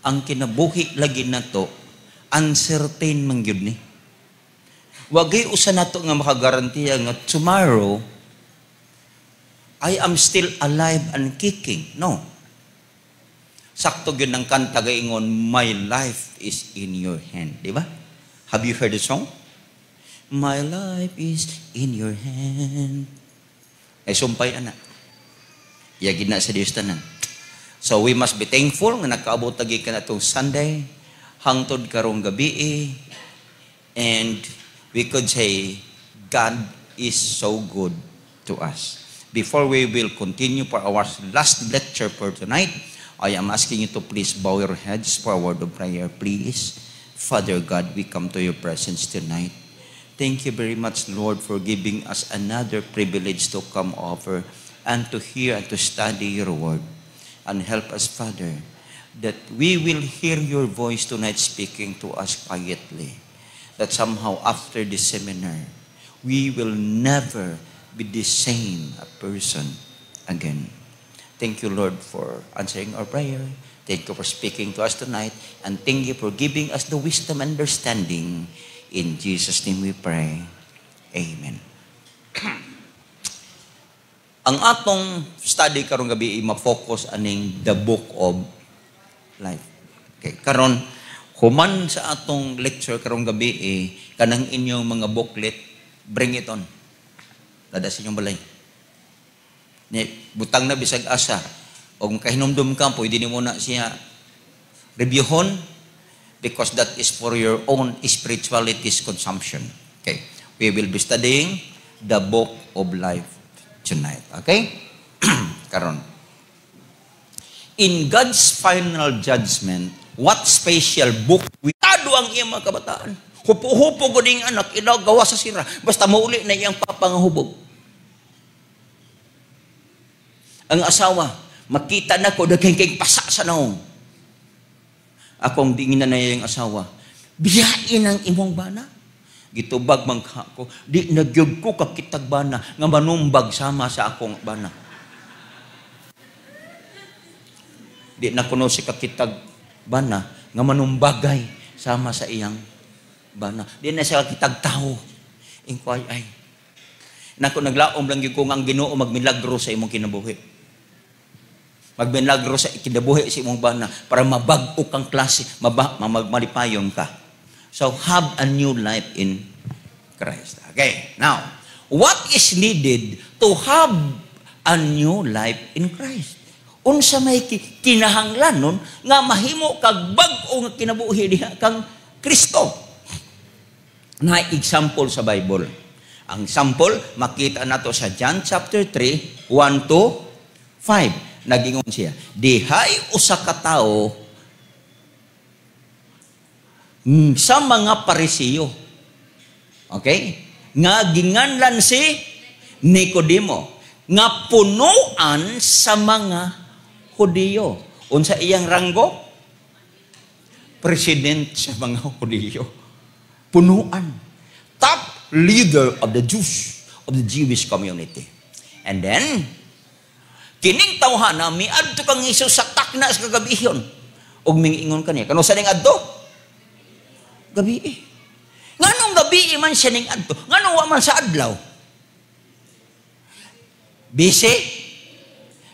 Ang kinabuhi lagi nato uncertain man gyud ni. Wagay usa nato nga makagarantiya nga tomorrow I am still alive and kicking. No. Sakto gyud ng kanta gaingon, "My life is in your hand." Di ba? Have you heard the song? "My life is in your hand." Ay sumpay ana. Iyagid na sa Dios tanan. So we must be thankful nga nakaabot tagi ka na itong Sunday hangtod karong gabi, and we could say God is so good to us. Before we will continue for our last lecture for tonight, I am asking you to please bow your heads for a word of prayer, please. Father God, we come to your presence tonight. Thank you very much, Lord, for giving us another privilege to come over and to hear and to study your word. And help us, Father, that we will hear your voice tonight speaking to us quietly. That somehow after this seminar, we will never be the same a person again. Thank you, Lord, for answering our prayer. Thank you for speaking to us tonight. And thank you for giving us the wisdom and understanding. In Jesus' name we pray. Amen. Ang atong study karong gabi ay ma-focus aning the book of life. Okay, karon human sa atong lecture karong gabi eh, kanang inyong mga booklet, bring it on. Dada sa inyong balay. Ni, butang na bisag asa. O kahinumdum ka, pwede nimo na siya reviewhon because that is for your own spirituality's consumption. Okay. We will be studying the book of life tonight. Okay? Karon. In God's final judgment, what special book we Tado ang iyang mga kabataan. Hupo-hupo ko ding anak, ilaw gawa sa sira. Basta mauli na iyang papangahubog. Ang asawa, makita na ko, daghan kay pasa sa naong. Akong dingin na iyang asawa, biyain ang imong bana. Gitubag man ka ko, di nagyog ko kakitag bana, nga manumbag sama sa akong bana. Di na kuno si kakitag bana, nga manumbagay sama sa iyang bana. Di na siya kakitag tao. Inkway ay. Nako naglaom lang gyud ko nga ang Ginoo magmilagro sa imong kinabuhi. Magmilagro sa kinabuhi sa imong bana para mabag-o kang klase, malipayon ka. So have a new life in Christ. Okay, now, what is needed to have a new life in Christ? Unsa may kinahanglan nun nga mahimo kag bag-o nga kinabuhi diha kang Kristo? Na example sa Bible. Ang sample, makita nato sa John chapter 3, 1 to 5. Nagingon siya, dihay usa ka tawo sa mga Parisiyo. Okay? Nga ginganlan si Nicodemo, nga punuan sa mga Hudiyo. Unsa iyang ranggo? President sa mga Hudiyo. Punuan. Top leader of the Jews, of the Jewish community. And then, kining tawhana, miadto kang Hesus sa takna sa kagabiyon. Og mingingon kaniya. Kano sa ning adto? Gabi eh. Nganong gabi man siya ning adto? Nganong wa man sa adlaw? Busy?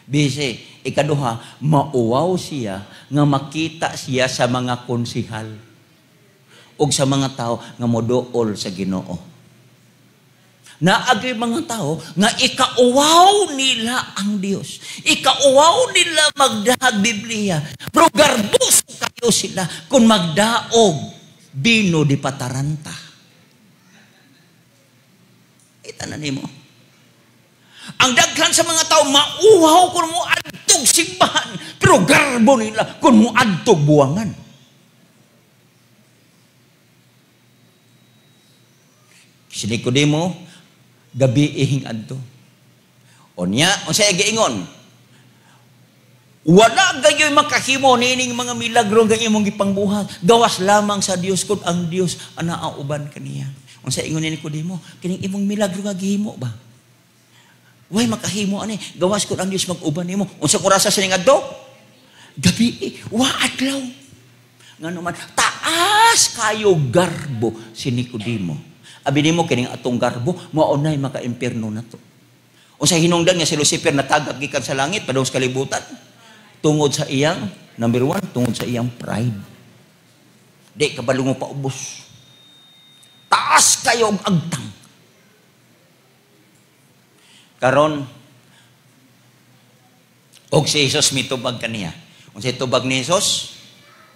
Busy. Ikaduha, mauwaw siya nga makita siya sa mga konsihal o sa mga tao nga moduol sa Ginoo. Naagay mga tao nga ikauwaw nila ang Dios. Ikauwaw nila magdahag Biblia. Pero garboso kayo sila kung magdaog bino di pataranta. Ita na nimo. Ang daghan sa mga tao mauhaw kung moadtog simbahan, pero garbo nila kung moadtog buwangan. Si Nicodemo, gabi ihing adto. O niya, unsay giingon? Wala gayoy makahimo niining mga milagro nga imong gipangbuhat. Gawas lamang sa Dios kun ang Dios anaa uban kaniya. Unsa ingon ni Nicodemo? Kining imong milagro nga gihimo ba? Way makahimo ani, gawas kun ang Dios mag-uban nimo. Unsa kurasa sining adto? Gabi, wa adlaw. Ngano man taas kayo garbo si Nicodemo. Abi nimo kining atong garbo mao nay maka-impierno nato. Unsay hinungdan nga si Lucifer natagak gikan sa langit padung sa kalibutan? Tungod sa iyang number one, tungod sa iyang pride. Di kabalo mo paubos. Taas kayo og agtang. Karon og si Jesus mitubag kaniya. Unsay tubag ni Jesus?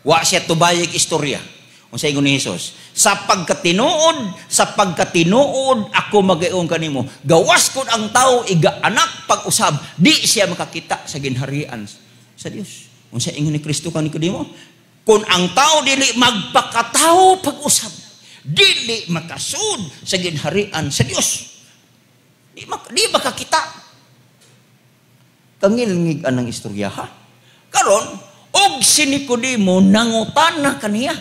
Wa siya tubayig istorya. Unsay ingon ni Jesus? Sa pagkatinuod ako magayon kanimo. Gawas kon ang tao iga-anak pag-usab, di siya makakita sa ginharian sa Dios. Unsay ingon ni Kristo kang Nicodemo? Kung ang tao dili magpakatao pag-usab, dili makasud sa ginharian sa Dios. Di makakita. Kangilngig anang istorya ha. Karon og si Nicodemo nangutana kaniya.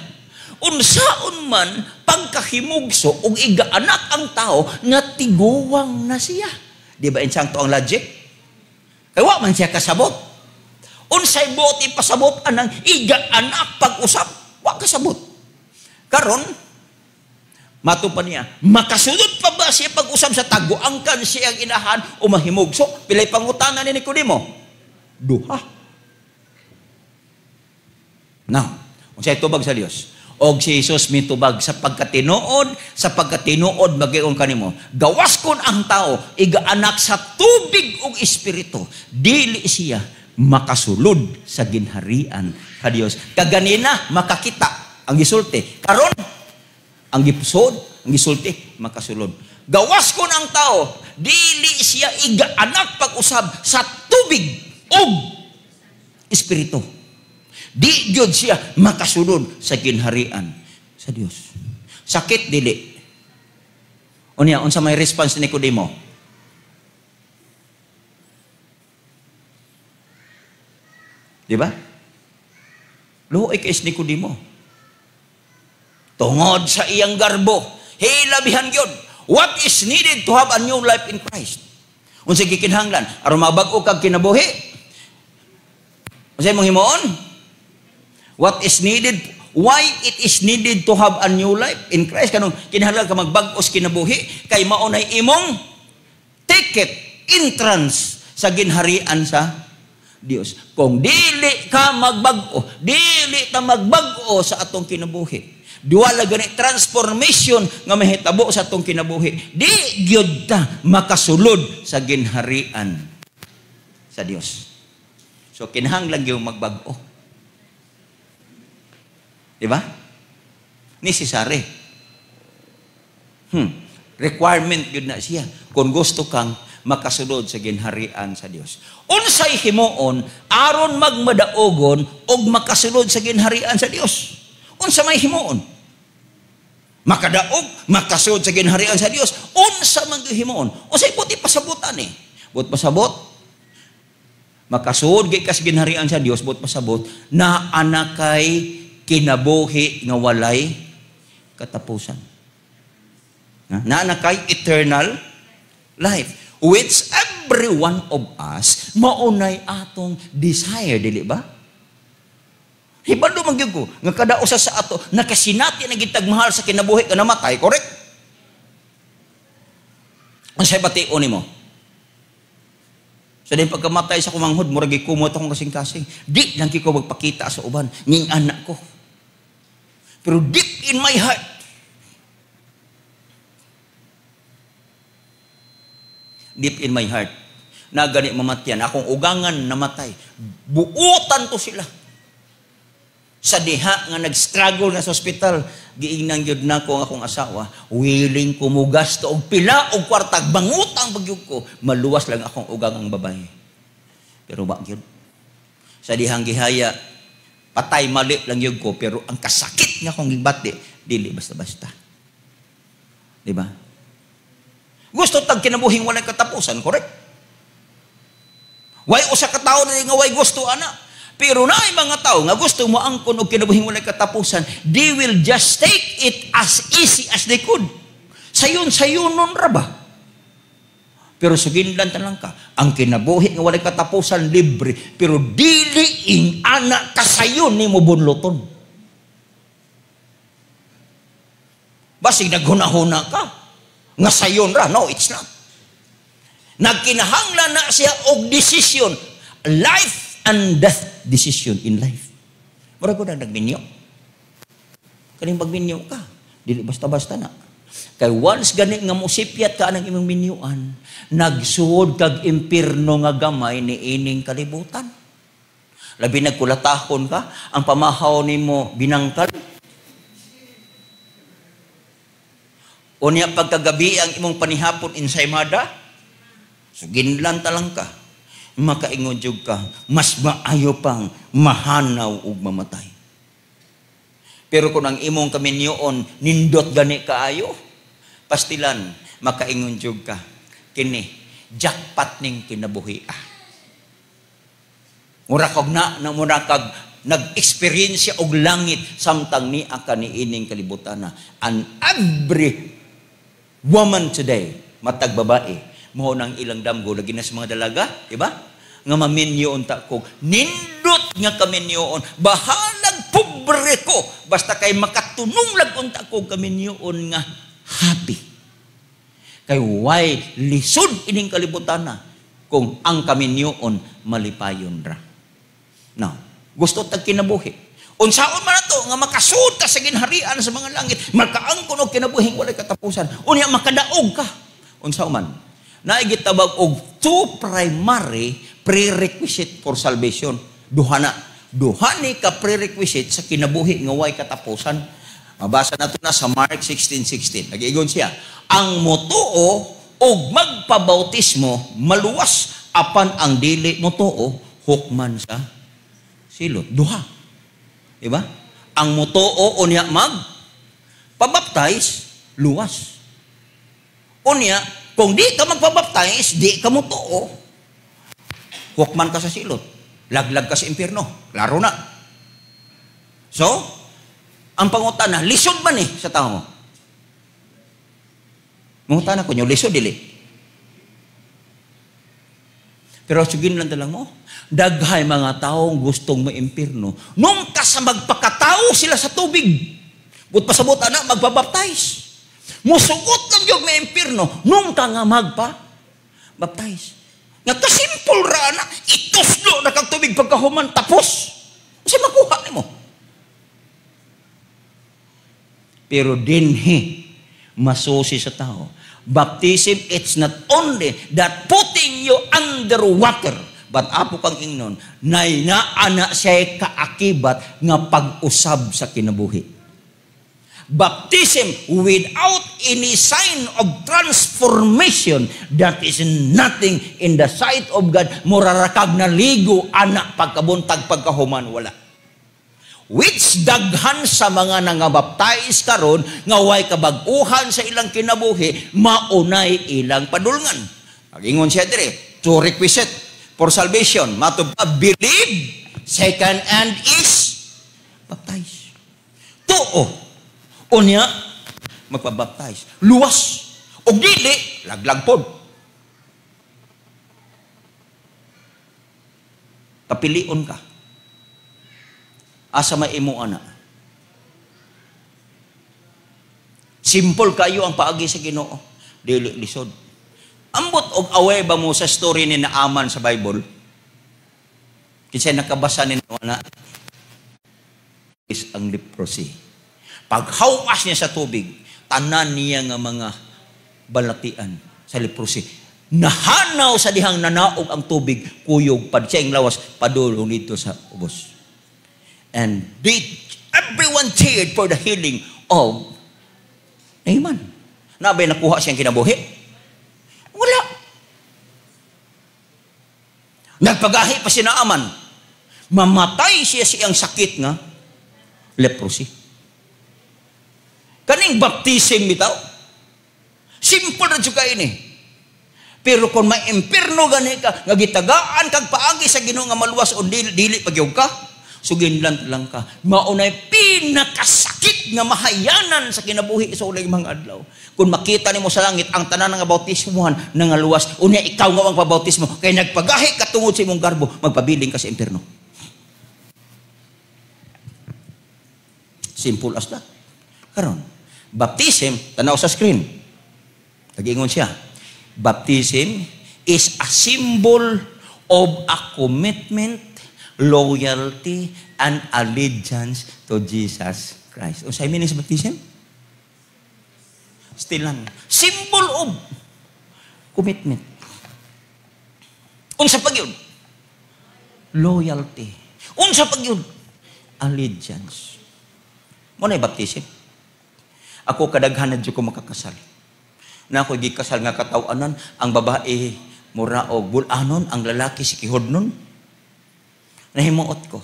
Unsaon man pagkahimugso og iga-anak ang tao nga tiguwang na siya. Di ba insangto ang logic? Kay wa man siya kasabot. Unsay buot ipasabot anang iga-anak pag-usab? Wa kasabot. Karon mato pa niya, makasunod pa ba siya pag-usab sa taguangkan siyang inahan o mahimugso? Pilay pangutana ni Nicodemo? Duha. Now, unsay tubag sa Dios? Og si Jesus mitubag sa pagkatinuod magion kanimo. Gawas kon ang tao iga-anak sa tubig ug espiritu, dili siya makasulod sa ginharian sa Dios. Kaganina makakita ang gisulti. Karon ang gipsod, ang gisulti makasulod. Gawas kon ang tao, dili siya iga-anak pag-usab sa tubig ug espiritu. Di gyud siya makasulod sa ginharian sa Dios. Sakit dili. Unya, unsa may response ni Nicodemo? Di ba? Luoy kay Nicodemo. Tungod sa iyang garbo, hilabihan gyud. What is needed to have a new life in Christ? Unsa gikinahanglan aron mabag-o kag kinabuhi? Unsa imong himuon? What is needed? Why it is needed to have a new life in Christ? Kanong kinahanglan ka magbag-os kinabuhi kay mao nay imong ticket entrance sa ginharian sa Dios. Kung dili ka magbag-o, dili ta magbag-o sa atong kinabuhi. Duwala gani transformation nga mahitabo sa atong kinabuhi. Di gyud ta makasulod sa ginharian sa Dios. So kinahanglan gyud magbag-o. Diba? Necessary. Requirement yun na siya. Kung gusto kang makasulod sa ginharian sa Dios. Unsay himuon aron magmadaogon og makasulod sa ginharian sa Dios? Unsa may himuon? Makadaog, makasulod sa ginharian sa Dios. Unsa man himuon? Unsay buot ipasabutan eh? Buot pasabot? Makasulod gyud ka sa ginharian sa Dios, buot pasabot na anakay kinabuhi nga walay katapusan. Naa kay eternal life, which every one of us maunay atong desire, dili ba? Hibalo man gyud ko nga kada usa sa ato nakasinati na gitag mahal sa kinabuhi nga namatay, correct? Unsay bation nimo? Sa din pagkamatay sa kumanghod, murag gikumot akong kasing-kasing. Di lang ko magpakita sa uban ning anak ko. Pero deep in my heart, deep in my heart, na gani mamatyan, akong ugangan namatay, buutan to sila. Sa diha nga nag-struggle na sa ospital, giingnan gyud nako ang akong asawa, willing ko mugasto og pila og kwarta, bangutang bagyog ko, maluwas lang akong ugangang babae. Pero wa gyud. Sa dihang gihaya, patay mali lang gyud ko, pero ang kasakit nga akong gibati, dili basta-basta. Di ba? Gusto tag kinabuhing walay katapusan, correct? Way usa ka tawo nga way gusto ana. Pero naay mga tao nga gusto mo angkon og kinabuhing walay katapusan, they will just take it as easy as they could. Sayon-sayunon ra ba? Pero suginlan ta lang ka, ang kinabuhi nga walay katapusan libre, pero dili ing ana kasayon nimo bunloton. Basig naghuna-huna ka nga sayon ra. No, it's not. Nagkinahanglan na siya og decision. Life and death decision in life. Mura ko na nagminyo. Kaning pagminyo ka, dili basta-basta na. Kay once gani nga mosipyat ka ng imong minyuan, nagsuod kag impirno nga gamay ni ining kalibutan. Labi nagkulatahon ka, ang pamahaw nimo binangkal. Unya pagkagabi ang imong panihapon ensaymada, so ginlan talang ka, makaingon jud ka, mas maayo pang mahanaw ug mamatay. Pero kung ang imong kaminyoon nindot gani kaayo, pastilan makaingon jud ka, kini jackpot ning kinabuhi. Mura kag na, mura kag nag-experience og langit samtang ni kaniining kalibutan na. And every woman today, matag babae, mao nang ilang damgo lagi na sa mga dalaga, di ba? Nga maminyo unta ko, nindot nga kaminyoon, bahalag pobre ko, basta kay makatunong lag unta ko kaminyoon nga happy. Kay why lisod ining kalibutan na kung ang kaminyoon malipayon ra. Now, gusto tag kinabuhi. Unsaon man ato nga makasud ta sa ginharian sa mga langit, makaangkon og kinabuhing walay katapusan. Unya makadaog ka. Unsaon man? Naay gitabag og two primary prerequisite for salvation. Duha na. Duha ni ka prerequisite sa kinabuhi nga way katapusan. Mabasa nato na sa Mark 16:16. Nag-igon siya, ang motuo og magpabautismo maluwas, apan ang dili motuo hukman sa silot. Duha. Diba? Ang motuo unya mag pabaptize, luwas. Unya, kung di ka magpabaptize, di ka motuo, hukman ka sa silot. Laglag ka sa impyerno. Klaro na. So, ang pangutana, lisod man eh sa tao. Mangutana ko nyo, lisod dili. Pero sugin lang talang mo, daghay mga taong gustong maimpirno. Nung ka sa magpakatao sila sa tubig, but pasabot ana, magpabaptize. Musugot lang yung maimpirno, nung ka nga magpa-baptize. Nga kasimpol ra na, ituslo na kang tubig pagkahuman, tapos. Kasi makuha nimo. Pero dinhi, masusi sa tao. Baptism, it's not only that putting you underwater, but apo kang ingnon, nay naana siya kaakibat nga pag-usab sa kinabuhi. Baptism without any sign of transformation, that is nothing in the sight of God. Murarakag na ligo, anak, pagkabuntag, pagkahuman, wala. Which daghan sa mga nangabaptize karon nga way kabag-uhan sa ilang kinabuhi, maunay ilang padulngan. Nagingon siya dire, two requisite for salvation, matud pa believe, second and is baptize. Tuo, unya magpabaptize. Luwas og dili laglag pod. Papilion ka. Asa may imo ana. Simple kayo ang paagi sa Ginoo. Dili lisod. Ambot og away ba mo sa story ni Naaman sa Bible? Kinsa nakabasa ni na is ang leprosy. Paghawas niya sa tubig, tanan niya nga mga balatian sa leprosy. Nahanaw sa dihang nanaog ang tubig, kuyog pad siyang lawas padulong dito sa ubos. And everyone cheered for the healing of Naaman. Nabay nakuha siyang kinabuhi? Wala. Nagpagahi pa si Naaman. Mamatay siya siyang sakit nga leprosy. Kaning baptism bitaw. Simple na jud kay ini. Pero kung maimpirno gani ka, nga gitagaan kag paagi sa Ginoo nga maluwas o dili pagyog ka, suginlan lang ka. Maunay pinakasakit nga mahayanan sa kinabuhi sa ulay mga adlaw. Kung makita nimo sa langit ang tanan nga bautismohan nga luwas, unya ikaw nga ang pabautismo kay nagpagahi ka tungod sa imong garbo, magpabiling ka sa impierno. Simple as that. Karon, Baptism, tanaw sa screen. Nag-ingon siya. Baptism is a symbol of a commitment, loyalty, and allegiance to Jesus Christ. Unsay meaning sa baptism? Still lang. Symbol of commitment. Unsa pa gyud? Loyalty. Unsa pa gyud? Allegiance. Mao na baptism. Ako, kadaghan na ko makakasal. Na ako gikasal nga kataw-anan, ang babae mura og bulanon, ang lalaki Siquijornon. Nahimuot ko.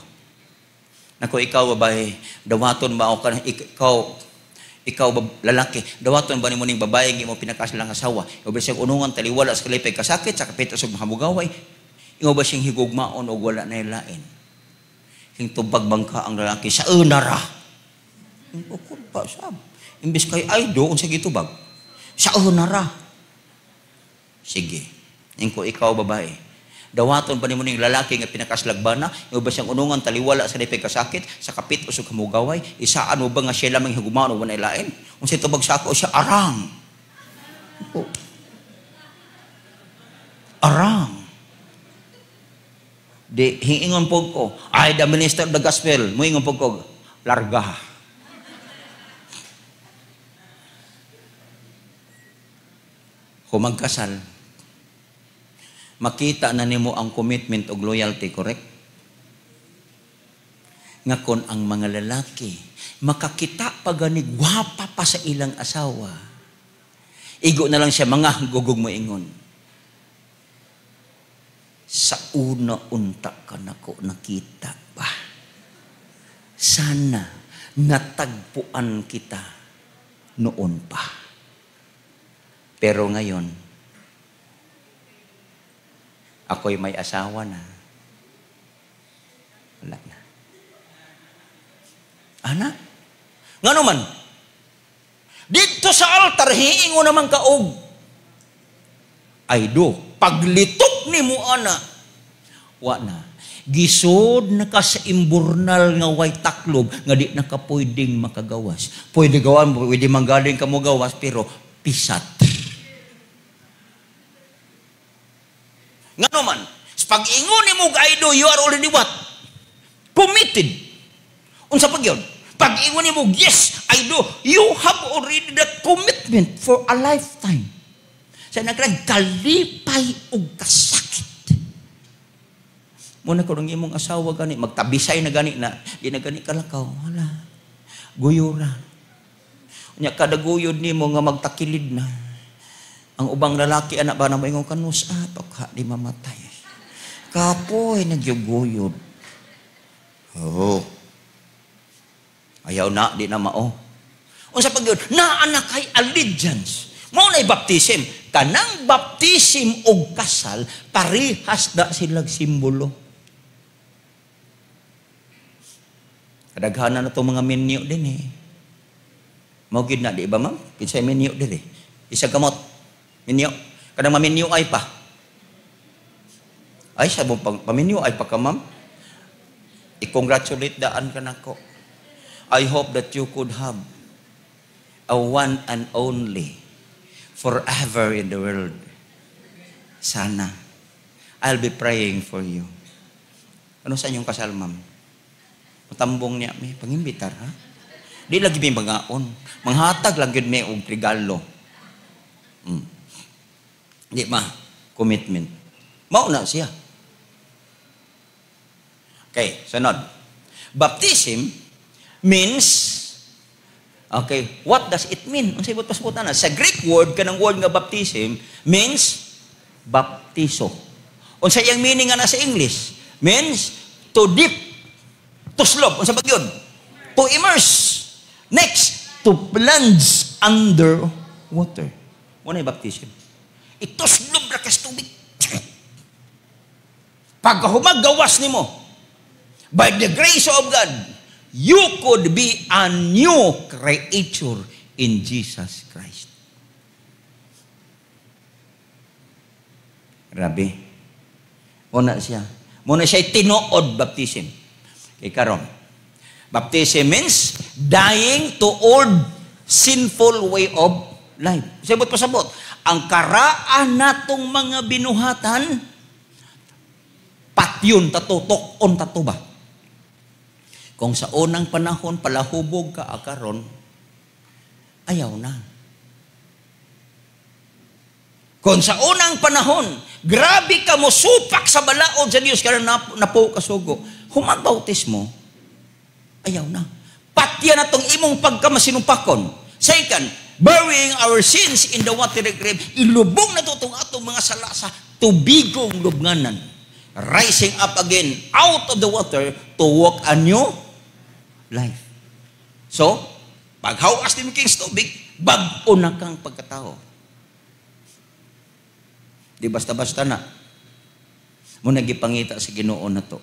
Nako, ikaw babae, dawaton ba ako ka ikaw ikaw lalaki, dawaton ba nimo ning babae nga imo pinakasalang asawa? Imo ba siyang unungan taliwala sa kalipay kasakit, sa kapit sa mahamugaway? Imo ba siyang higugmaon og wala na lain? Hingtubag bangka ang lalaki sa unara. Ukol pa sab. Imbes kay "I do," unsa gitubag? Sa unara. Sige. Ingko, ikaw babae, dawaton ba nimo ning lalaki nga pinakaslagbana? Imo ba siyang unungan taliwala sa lipay kasakit, sa kapit o sa kamugaway? Isaan mo ba nga siya lamang higugmaon o wala lain? Unsa tubag sa ako siya? Arang. Oh. Arang. Di hingingon po ko, I the minister of the gospel, muingon po ko, larga. Kung magkasal, makita na nimo ang commitment og loyalty, correct? Nga kon ang mga lalaki, makakita pa gani gwapa pa sa ilang asawa, igo na lang siya mga gugog mo ingon. Sa una unta ka nako nakita ba? Sana natagpuan kita noon pa. Pero ngayon, ako'y may asawa na. Wala na. Ana? Ngano man? Dito sa altar, hiingo naman kaog "I do." Paglitok ni mo ana, wa na. Gisod na ka sa imburnal nga way taklob nga di na ka pwedeng makagawas. Pwede gawan, pwede manggaling ka mo gawas, pero pisat. Ngano man, pag-ingon ni mo "I do," you are already what? Committed. Unsa pag yun? Pag-ingon ni mo, "Yes, I do," you have already that commitment for a lifetime. Sa nagrang kalipay og kasakit. Muna ko imong asawa gani, magtabisay na gani na, di na gani kalakaw. Wala. Guyura. Nya kada guyod nimo nga magtakilid na. Ang ubang lalaki anak ba na moingon kanus ah pagka di mamatay. Kapoy nagyuguyod. Oh. Ayaw na, di na mao. Unsa pag yun? Naa na kay allegiance. Mao na baptism. Kanang baptism og kasal, parehas na silang simbolo. Kadaghanan na itong mga minyo din eh. Mao gid na, di ba ma'am? Kinsay minyo diri? Isa gamot. Minyo. Kanang maminyo ay pa. Ay, sa mong paminyo ay pa ka ma'am. I-congratulate daan ka nako. I hope that you could have a one and only forever in the world. Sana. I'll be praying for you. Ano sa inyong kasal, ma'am? Matambong niya, may pangimbitar, ha? Di lagi may mangaon. Manghatag lang yun may og regalo. Di ma, commitment. Mao na siya. Okay, sunod. Baptism means, okay, what does it mean? Unsay buot pasbutan na? Sa Greek word, kanang word nga baptism means baptizo. Unsa iyang meaning nga na sa English? Means to dip, to slob. Unsa ba yun? To immerse. Next, to plunge under water. Mao na baptism. Ituslob ra kas tubig. Pagkahumagawas nimo, by the grace of God, you could be a new creature in Jesus Christ. Grabe. Muna siya. Muna siya tinuod baptism. Kay karon, baptism means dying to old Sinful way of life. Sabot pasabot, ang karaan natong mga binuhatan, patyon tato, tuk-on tato ba? Kung sa unang panahon, palahubog ka akaron, ayaw na. Kung sa unang panahon, grabe ka mo supak sa balaod sa Dios karon napo kasugo, human bautismo, ayaw na. Patya na tong imong pagkamasinumpakon. Second, burying our sins in the watery grave, ilubong na to itong atong mga sala sa tubigong lubnganan. Rising up again out of the water to walk a new life. So, paghawas ni King tubig, bag-o na kang pagkatao. Di basta-basta na. Mo nagipangita sa Ginoo na to.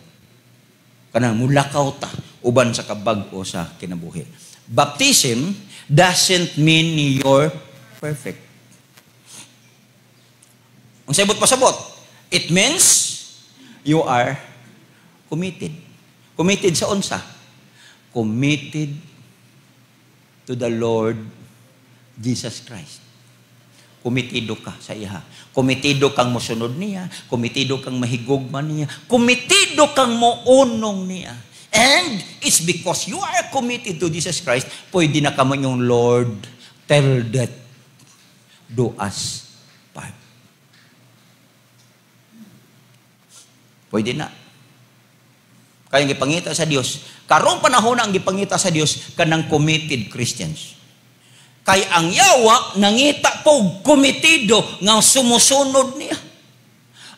Kanang mulakaw ta uban sa kabag-o sa kinabuhi. Baptism doesn't mean you're perfect. Ang sabot pasabot, it means you are committed. Committed sa unsa? Committed to the Lord Jesus Christ. Komitido ka sa iya. Komitido kang mosunod niya, komitido kang mahigugma niya, komitido kang mounong niya. And it's because you are committed to Jesus Christ, pwede na kamo yung "Lord, till death do us part." Pwede na. Kaya gipangita sa Dios, karong panahon ang gipangita sa Dios kanang committed Christians. Kay ang yawa nangita po komitido nga sumusunod niya.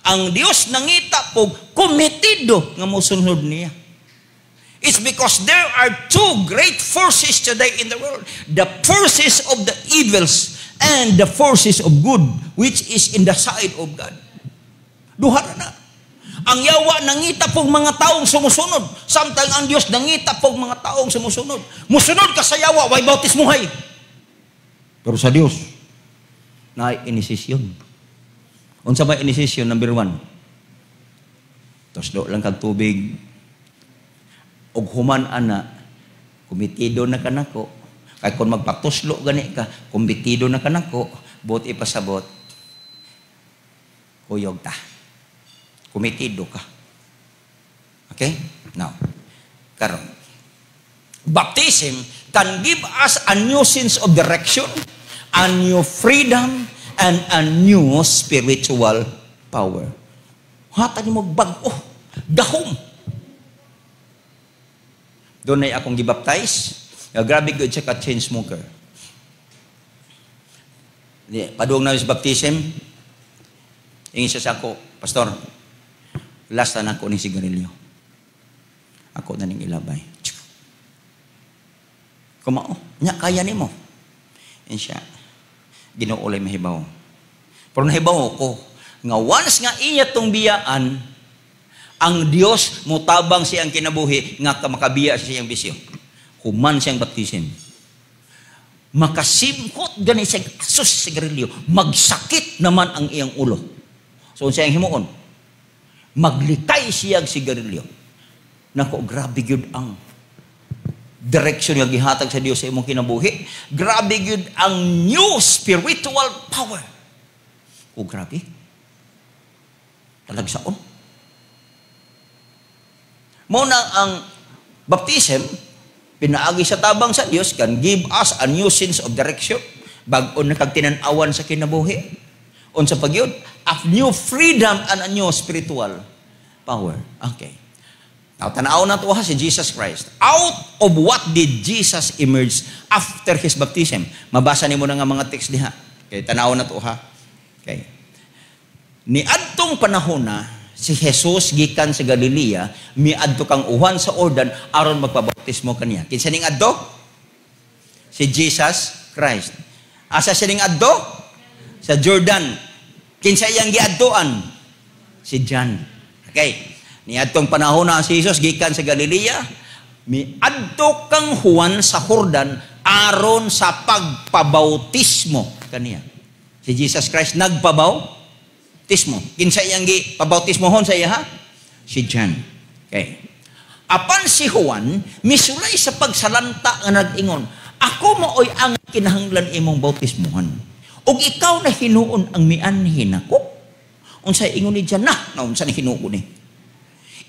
Ang Dios nangita po komitido nga musunod niya. It's because there are two great forces today in the world. The forces of the evils and the forces of good, which is in the side of God. Duha na. Ang yawa nangita pong mga taong sumusunod. Samtang ang Dios nangita pong mga taong sumusunod. Musunod ka sa yawa, way bautismuhay. Pero sa Dios, na inisisyon. Unsa ba inisisyon? Number 1, tuslo lang kag tubig. Og human ana, komitido na kanako. Kay kung magpatuslo gani ka, komitido na kanako, buot ipasabot, kuyog ta. Komitido ka. Okay? Now, karon. Baptism can give us a new sense of direction, a new freedom, and a new spiritual power. Hatag mo bag-o, gahom. Doon ay akong gibaptize. Grabe good siya ka chain smoker. Padung na sa baptism, ingin siya sa ako, "Pastor, last na ako ni sigarilyo. Ako na ning ilabay." Kumao, nya kaya nimo. Yan siya. Ginoo lay mahibaw. Pero nahibaw ko, nga once nga iya tong biyaan, ang Dios mutabang siyang kinabuhi nga makabiya siya siyang bisyo. Human siyang baptism. Makasimhot gani siya asos sigarilyo, magsakit naman ang iyang ulo. So unsa iyang himuon? Maglikay siya sigarilyo. Nako, grabe gyud ang direction nga gihatag sa Dios sa imong kinabuhi. Grabe gyud ang new spiritual power. O grabe. Talagsaon. Mao na ang baptism, pinaagi sa tabang sa Dios, can give us a new sense of direction. Bag-o na kag tinan-awan sa kinabuhi. Unsa pa gyud? A new freedom and a new spiritual power. Okay. Now, tanaw na to ha, si Jesus Christ. Out of what did Jesus emerge after His baptism? Mabasa nimo na nga mga text diha. Okay, tanaw na to ha. Okay. Niadtong panahon na, si Jesus gikan sa Galilea, miadto kang Juan sa Jordan aron magpabautismo kaniya. Kinsa ning adto? Si Jesus Christ. Asa siya ning adto? Sa Jordan. Kinsa iyang giadtuan? Si John. Okay. Niadtong panahon na si Jesus gikan sa Galilea, miadto kang Juan sa Jordan aron sa pagpabautismo kaniya. Si Jesus Christ nagpabautismo. Kinsa iyang gipabautismohon sa iya ha? Si John. Okay. Apan si Juan misulay sa pagsalanta nga nag-ingon, "Ako maoy ang Kinahanglan imong bautismuhan. Ug ikaw na hinuon ang mianhi nako? Unsa ingon ni Juan na, naunsa ni hinuon ni?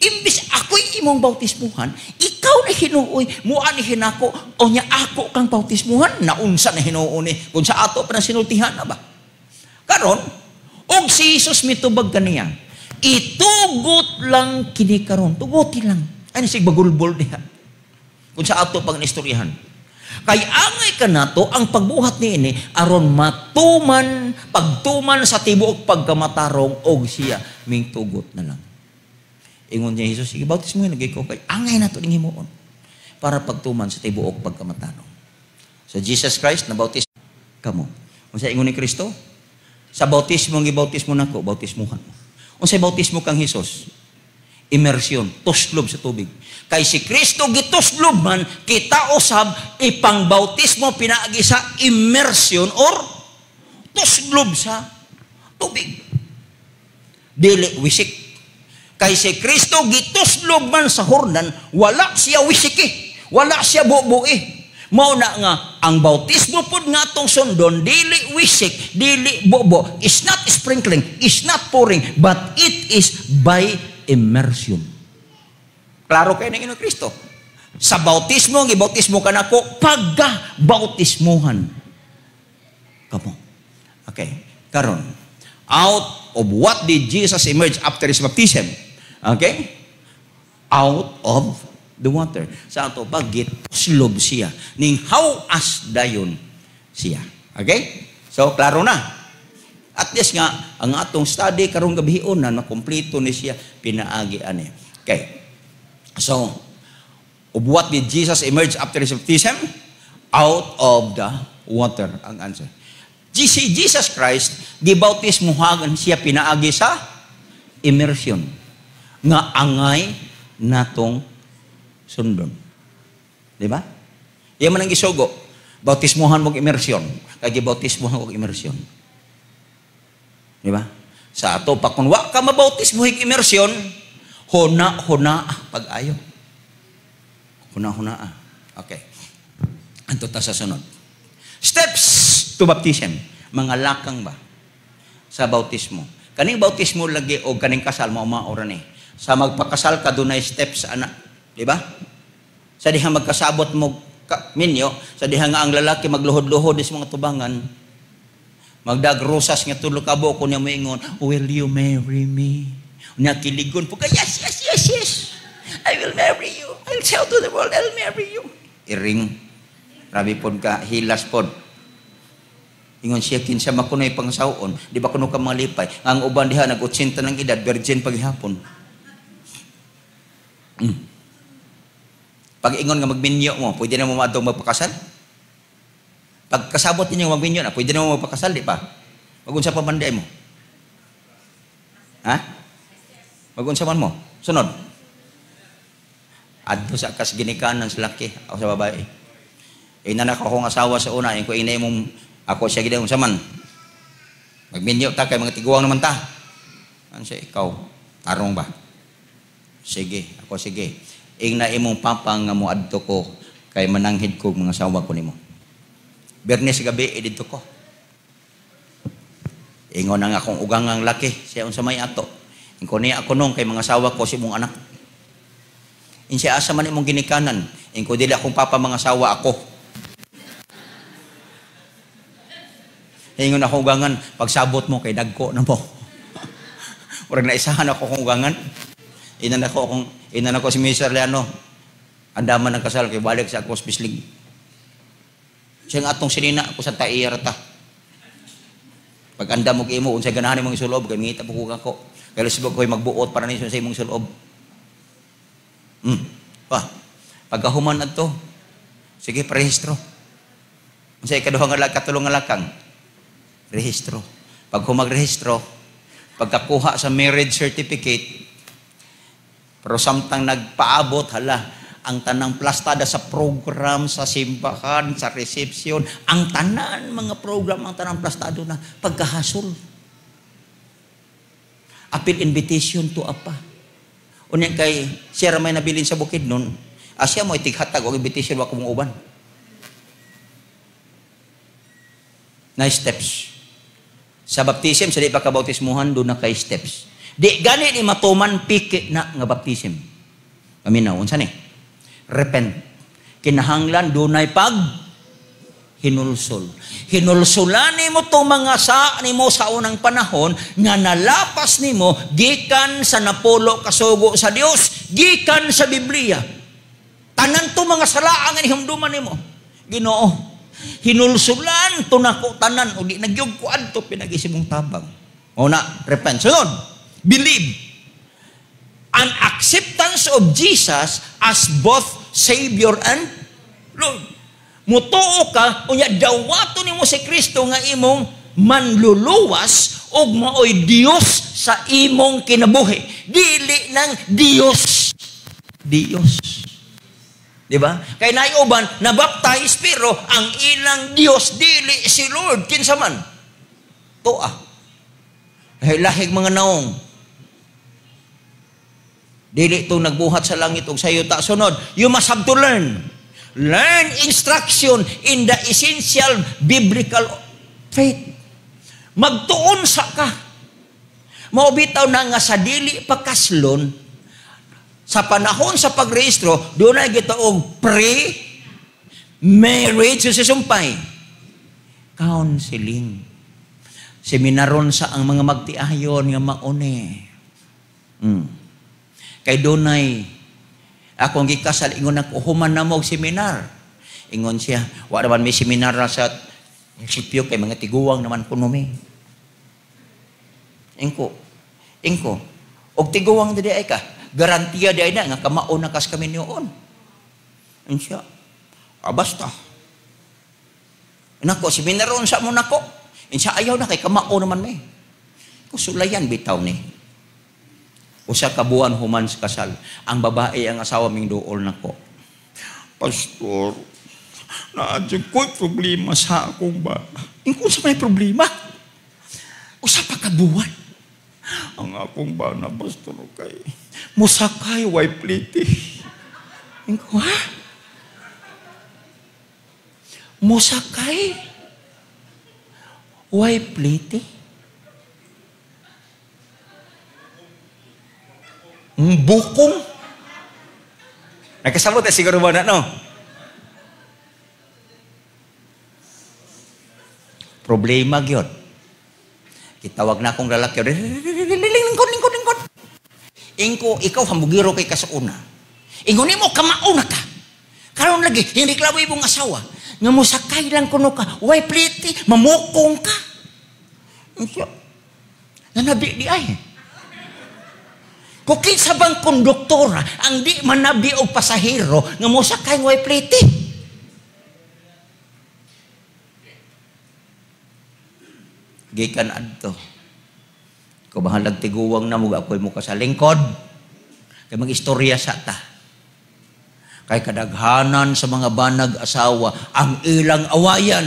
Imbis ako'y imong bautismuhan, ikaw na hinuoy, muanhi nako, o nya ako kang bautismuhan, naunsa na hinuon ni? Kung sa ato pa na sinultihan na ba? Karon, og si Jesus mitubag kaniya, "Itugot lang kini karon, tuguti lang." Ay, sig bagulbol diha. Kung sa ato pang istoryahan. Kay angay kanato ang pagbuhat niini aron matuman, pagtuman sa tibuok pagkamatarong, og siya mingtugot na lang. Ingon niya Jesus, "Sige, bautismo lagi ko kay angay nato ning himuon para pagtuman sa tibuok pagkamatarong." So Jesus Christ na bautis kamo. Unsa ingon ni Kristo? "Sa bautismo nga gibautismo nako, bautismuhan mo." Unsay bautismo kang Hesus? Immersion, tuslob sa tubig. Kay si Kristo gituslob man, kita usab ipangbautismo pinaagi sa immersion or tuslob sa tubig. Dili wisik. Kay si Kristo gituslob man sa Jordan, wala siya wisiki, wala siya bubui. Mao na nga ang bautismo pud nga atong sundon dili wisik, dili bobo, is not sprinkling, is not pouring, but it is by immersion. Klaro kay ng Kristo. "Sa bautismo, gibautismo ka nako, pagga bautismuhan kamo." Okay, karon. Out of what did Jesus emerge after his baptism? Okay? Out of the water. Sa ato pa, gituslob siya. Ning haw-as dayon siya. Okay? So, klaro na. At least nga, ang atong study karong gabion na nakumpleto ni siya pinaagi ani. Okay. So, of what did Jesus emerge after his baptism? Out of the water, ang answer. Si Jesus Christ, gibautismuhan siya pinaagi sa immersion. Nga angay natong sundon. Di ba? Iya man ang gisugo. Bautismuhan mo immersion. Kay gibautismuhan og immersion. Di ba? Sa ato pa, kung wa ka mabautismo hig immersion, huna huna pag-ayo. Huna huna. Okay. Anto ta sa sunod. Steps to baptism. Mga lakang ba sa bautismo. Kaning bautismo lagi o kaning kasal mao maora ni. Sa magpakasal ka, dunay steps ana, di ba? Sa diha magkasabot mo ka, minyo, sa diha nga ang lalaki magluhod-luhod sa mga tubangan, magdag rosas nga tulo ka buok niya, moingon, "Will you marry me?" Nya kiligon po ka, Yes. I will marry you. I'll tell to the world, I'll marry you." Iring. Grabe pod ka, hilas pod. Ingon siya, "Kinsa man kuno'y pangasawon, di ba kuno ka malipay?" Ang uban diha nag-80 ng edad, virgin paghihapon. Pag ingon nga magminyo mo, pwede na mo maadtong magpakasal? Pag kasabot ninyo magminyo na, pwede na mo magpakasal, di ba? Magunsa pa man mo? Ha? Magunsa man mo? Sunod. Adto sa kas ginikanan sa laki o sa babae. Ina na ko akong asawa sa una, ko ina imong ako siya gid unsa man. Magminyo ta kay mga tiguang naman ta. Ano siya ikaw? Tarong ba? Sige, ako sige. Ingna imong papa nga moadto ko kay mananghid ko mga asawa ko nimo. Biyernes gabi eh, didto ko. Ingon ang akong ugangang laki, siya unsa may ato. Ingon niya ako nung kay mga asawa ko si imong anak. Insiya, "Asa man imong ginikanan?" Inko, "Dili akong papa mga asawa ako." Ingon ako ugangan, "Pagsabot mo kay dagko na mo." Murag naisahan ako kong ugangan. Inan ako si Mr. Leano. Andaman ng kasal kay balik sa ako bislig. Siya nga atong sinina ako sa taiyar ta. Pag andam mo imo unsay ganahan imong isulob kay mangita po ko ako. Kay lisbog ko'y magbuot para niso sa imong sulob. Pa. Pagkahuman adto, sige, parehistro. Unsay ikaduha nga katulong nga lakang? Rehistro. Pag humagrehistro, pagkakuha sa marriage certificate, pero samtang nagpaabot, hala, ang tanang plastada sa program, sa simbahan, sa reception, ang tanan mga program, ang tanang plastado na pagkahasol. Apil invitation to apa. Unya kay siya ra may nabilin sa bukid nun, asya mo itighatag og invitation wa ko mong uban. Na steps. Sa baptism, sa di pa kabautismuhan, duna kay steps. Di gani ni matuman piki na nga baptism. Paminaw, unsa ni? Repent. Kinahanglan dunay pag hinulsol. Hinulsulan nimo tong mga sa nimo sa unang panahon nga nalapas nimo gikan sa napulo kasugo sa Dios, gikan sa Biblia. Tanan to mga sala ang hinumduman nimo. Ginoo, hinulsulan to nako tanan o di nagyug ko adto pinag-isimong tabang. O na, repent. Sunod, believe. An acceptance of Jesus as both Savior and Lord. Mutuo ka, unya dawato nimo si Kristo nga imong manluluwas ug maoy Dios sa imong kinabuhi. Dili nang Dios. Dios. Di ba? Kay naay uban nabaptize pero ang ilang Dios dili si Lord, kinsa man. Toa. Lahig mga naong. Dili to nagbuhat sa langit ug sa yuta. Sunod, you must have to learn. Learn instruction in the essential biblical faith. Magtuon sa ka. Mao bitaw na nga sa dili pakaslon, sa panahon sa pagrehistro, dunay gituong pre-marriage sa sumpay. Counseling. Seminaron sa ang mga magtiayon nga mauni. Kay dunay akong gikasal, ingon ako, human na mo og seminar. Ingon siya, wa naman may seminar na sa munisipyo kay mga tiguang naman kuno mi. Ingko, ingko, og tiguang dili ay ka, garantiya di ay na nga kamao na kas kami niyon. Insiya, basta. Nako, seminaron sa mo nako. Insiya, ayaw na kay kamao naman mi. Kusulayan bitaw ni. Usa ka buwan human sa kasal, ang babae ang asawa ming duol nako. Pastor, naadyo ko'y problema sa akong ba. Ingkon sa may problema. Usa pa ka buwan. Ang akong bana, pastor, kay musakay way plite. Ingko, ha? Musakay way plite? Bukong. Nagkasabot eh, siguro ba na, no? Problema gyud. Kitawag na akong lalaki. Lingkod, lingkod, lingkod. Ingko, ikaw hambugiro kay kasuuna. Ingon nimo kamauna ka. Karon lagi, hindi reklamo imong asawa. Nga mosakay lang kuno ka, way pliti, mamukong ka. Insiya, nanabi di ay. Kung kinsa bang konduktora ang di manabi og pasahero nga mosakay way pliti. Gikan adto. Ko bahalag tiguwang na mo ako'y muka sa lingkod. Kay mag-istorya sa ta. Kay kadaghanan sa mga banag asawa ang ilang awayan.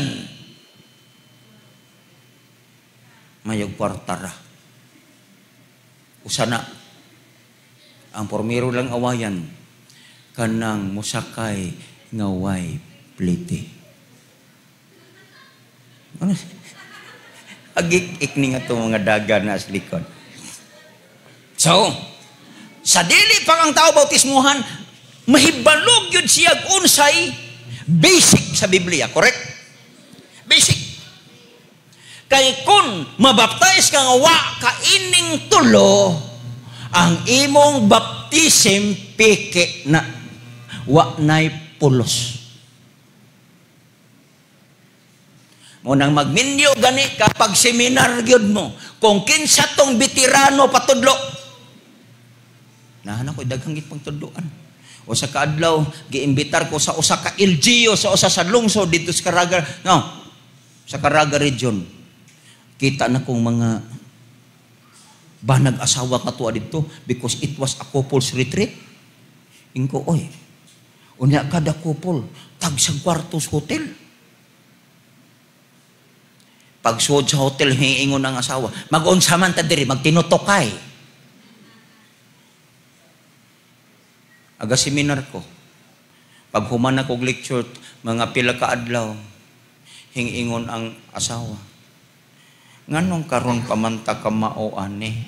Mayog kwartara. Usa na ang pormiro lang awayan kanang mosakay nga way plite. Ano? Agik-ik ni nga itong mga daga na aslikon. So, sa dili pa ang tao bautismuhan, mahibalog yun siya unsay basic sa Biblia. Correct? Basic. Kay kung mabaptize ka nga wa ka ining tulo, ang imong baptism peke na wa nay pulos. Mo nang magminyo gani kapag seminar gyud mo kung kinsa tong veterano patudlo. Nahan ako daghang gid pangtudloan. O sa kaadlaw giimbitar ko sa usa ka LGU sa usa sa lungsod didto sa Caraga, no, sa Caraga region. Kita na kong mga banag asawa katuwa didto because it was a couples retreat. Ingko, oy, unya kada couple tag sa kwarto sa hotel. Pagsuod sa hotel, hiingon ang asawa, mag-unsa man ta diri, magtinutokay. Aga seminar ko. Pag human ako lecture, mga pila ka adlaw, Hingingon ang asawa, "Nganong karon pa man ta ka mao ani?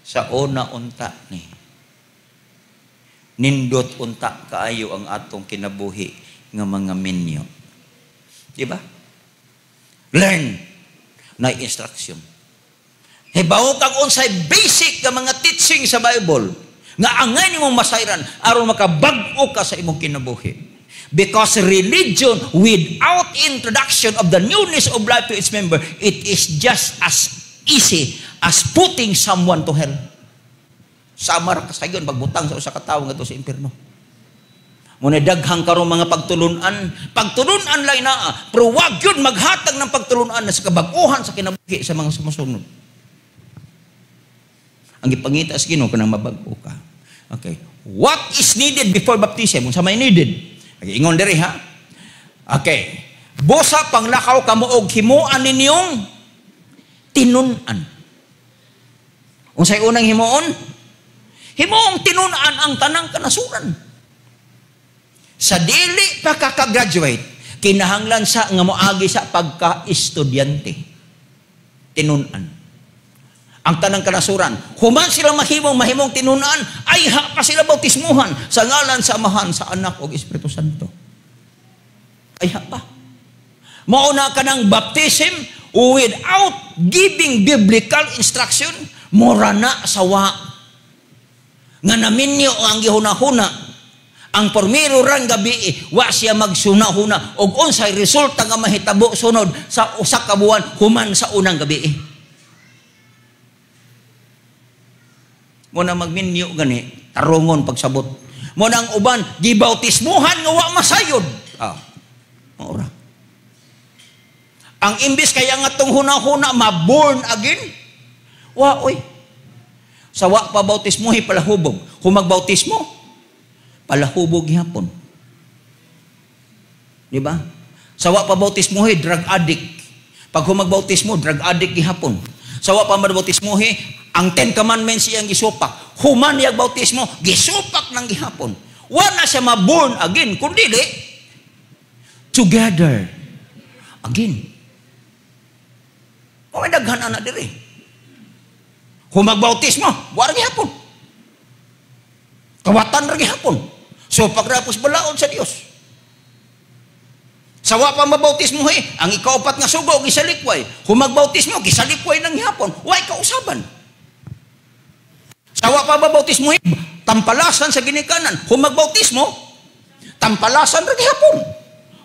Sa una unta ni. Nindot unta kaayo ang atong kinabuhi nga mga minyo." Di ba? Learn na instruction. Hibaw kag unsay basic nga mga teaching sa Bible nga angay nimong masayran aron makabag-o ka sa imong kinabuhi. Because religion without introduction of the newness of life to its member, it is just as easy as putting someone to hell. Sama ra kasayon pagbutang sa usa ka tawo ngadto sa impierno. Muna daghang karon mga pagtulunan, pagtulunan lang naa, pero wag yun maghatag ng pagtulunan na sa kabag-uhan sa kinabuhi sa mga sumusunod. Ang gipangita sa Ginoo kanang mabag-o ka. Okay. What is needed before baptism? Unsa may needed? Okay, ingon diri ha. Okay. Busa panglakaw kamo og himuan ninyong tinun-an. Unsay unang himuon? Himuong tinun-an ang tanang kanasuran. Sa dili pa ka ka-graduate, kinahanglan sa nga moagi sa pagka-estudyante. Tinun-an ang tanang kanasuran. Human sila mahimong tinun-an, ayha pa sila bautismuhan sa ngalan sa Amahan, sa Anak ug Espiritu Santo. Ayha pa. Mao na kanang baptism without giving biblical instruction, mura na sawa. Nga naminyo ang gihuna-huna. Ang pormiro rang gabi, wa siya magsuna-huna og unsay resulta nga mahitabo sunod sa usa ka buwan human sa unang gabi. Muna magminyo gani, tarungon pagsabot. Muna ang uban, gibautismuhan nga wa masayod. Ah, maura. Ang imbis kaya nga tong huna-huna, ma-born again, wa oy. Sa wa pa bautismuhi, palahubog. Kung magbautismo, palahubog gihapon. Di ba? Sa wa pa bautismuhi, drug addict. Pag humagbautismo, drug addict gihapon. Sa wa pa mabautismuhi, ang Ten Commandments iyang gisupak. Human niyang bautismo, gisupak ng gihapon. Wa na siya ma-born again, kundi together again. O may daghan na diri. Kung magbautismo, wa ra gihapon. Kawatan ra gihapon. So pagrapos balaod sa Dios. Sa wa pa mabautismo ang ikaupat nga sugo gisalikway. Kung magbautismo, gisalikway nang gihapon. Way kausaban. Sa wa pa mabautismo, tampalasan sa ginikanan. Kung magbautismo, tampalasan ra gihapon.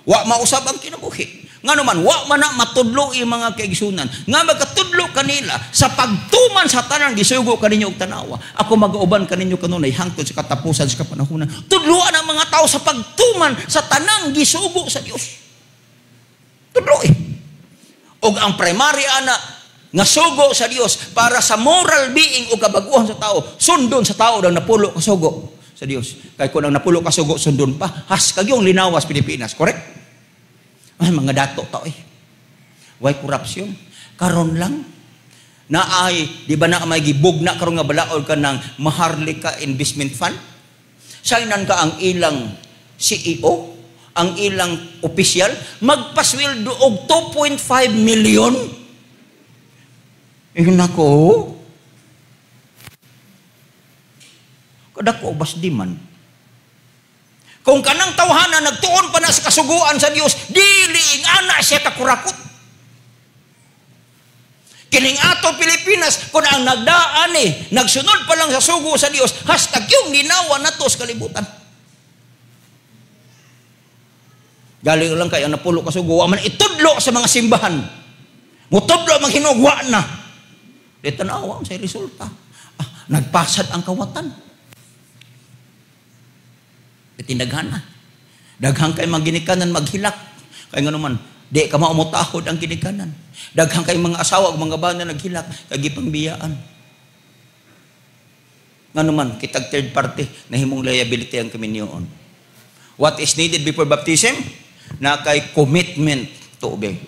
Wa mausab ang kinabuhi. Nga naman, wa man na matudlo yung mga kaigsunan. Nga magkatudlo kanila sa pagtuman sa tanang gisugo kaninyo og tanawa. Ako mag-uban kaninyo kanunay hangtod sa katapusan sa kapanahunan. Tudloan ang mga tao sa pagtuman sa tanang gisugo sa Dios. Tudlo eh. Og ang primary ana nga sugo sa Dios para sa moral being o kabaguhan sa tao, sundon sa tao ang napulo ka sugo sa Dios. Kay kung ang napulo ka sugo sundon pa, has kagyong linawas Pilipinas, correct? Ay, mga dato tao eh. Why corruption? Karon lang. Naay, di ba na may gibug na karon nga balaod ka ng Maharlika Investment Fund? Saynan ka ang ilang CEO, ang ilang opisyal, magpasweldo og 2.5 million. Eh, nako. Kadako, bas di man. Kung kanang tawhana nagtuon pa na sa kasuguan sa Dios, dili ana siya kakurakot. Kining ato Pilipinas, kung ang nagdaan eh, nagsunod pa lang sa sugo sa Dios, hashtag yung ginawa nato sa kalibutan. Galing lang kayo napulo ka sugo, man itudlo sa mga simbahan. Mutudlo ang hinugwa na. Di tanawa sa resulta. Ah, nagpasad ang kawatan. Itindaghana. Daghang kay mga ginikanan maghilak. Kaya nga naman, di ka maumutahod ang ginikanan. Daghang kay mga asawa ug mga bana naghilak, kay gipangbiyaan. Nga naman, kitag third party, nahimong liability ang kaminyoon. What is needed before baptism? Na kay commitment to obey.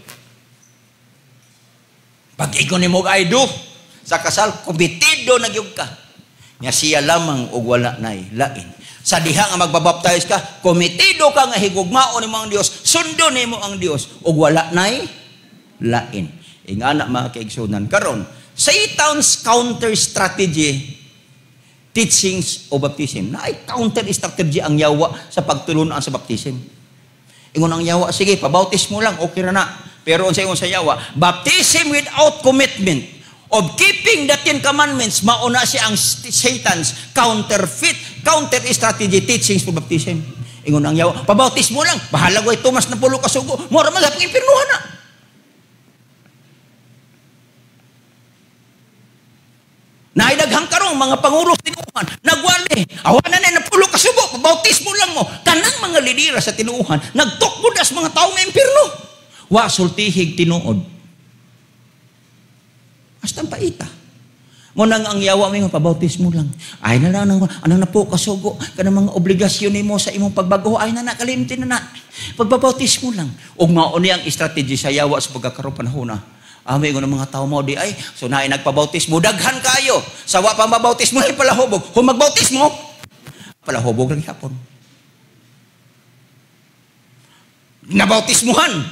Pag ingon nimo I do, sa kasal, komitido na gyud ka. Nga siya lamang og wala nay lain. Sa diha nga magbabaptize ka, komitido ka nga higugmaon nimo ang Dios, sundon nimo ang Dios ug wala nay lain. Ingana, mga kaigsunan, karon, Satan's counter strategy teachings of baptism. Naay counter strategy ang yawa sa pagtulunan sa baptism. Ingon ang yawa, "Sige, pabautismo lang, okay ra na." Pero unsa ingon sa yawa? Baptism without commitment of keeping the Ten Commandments, mauna siya ang Satan's counterfeit, counter strategy teachings for baptism. Ingon ang yawa, "Pabautismo lang, bahala ko tumas na pulo kasugo, mura man sa impirnuhan na." Naidaghang karong mga pangulo sa tinuuhan, nagwali, awa na na napulo kasugo, pabautismo lang mo. Kanang mga lidera sa tinuuhan, nagtukod as mga tao nga impirno. Wa sultihig tinuod. Hasta paita. Mo nang ang yawa mo, "Pabautismo lang. Ay na lang, anong na po kasugo, kanang mga obligasyon nimo sa imong pagbago, ay na na, kalimti na na. Pagbabautismo lang." Ug mao ni ang strategy sa yawa sa pagkakaroon panahon na. Ami ng mga tao mo di ay, so naay nagpabautismo, daghan kayo. Sa wa pa mabautismo, ay palahubog. Kung magbautismo, palahubog lang hapon. Nabautismuhan,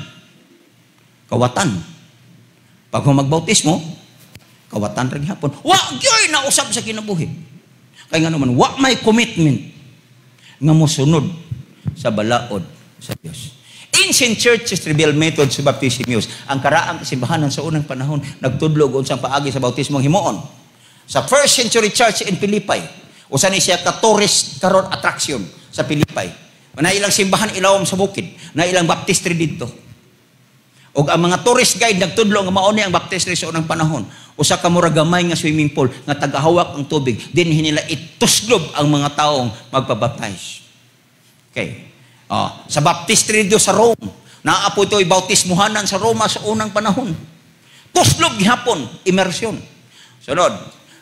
kawatan. Pag magbautismo, kawatan rin hapon. Wa gyoy nausab sa kinabuhi. Kaya nga naman, wa may commitment nga mosunod sa balaod sa Dios. Ancient churches reveal methods sa baptism use. Ang karaang kasimbahanan sa unang panahon, nagtudlo og unsang paagi sa bautismo himuon. Sa first century church in Philippi, usa ni siya ka tourist karon attraction sa Philippi. Na ilang simbahan ilawom sa bukid, na ilang baptistry didto. Og ang mga tourist guide nagtudlo nga mao ni ang baptistry sa unang panahon. Usa ka mura gamay nga swimming pool nga tagahawak ang tubig, dinhi nila ituslob ang mga taong magpabaptize. Okay. Oh, sa baptistry dito sa Rome, naa po ito'y bautismuhanan sa Roma sa unang panahon. Tuslob gihapon, immersion. Sunod,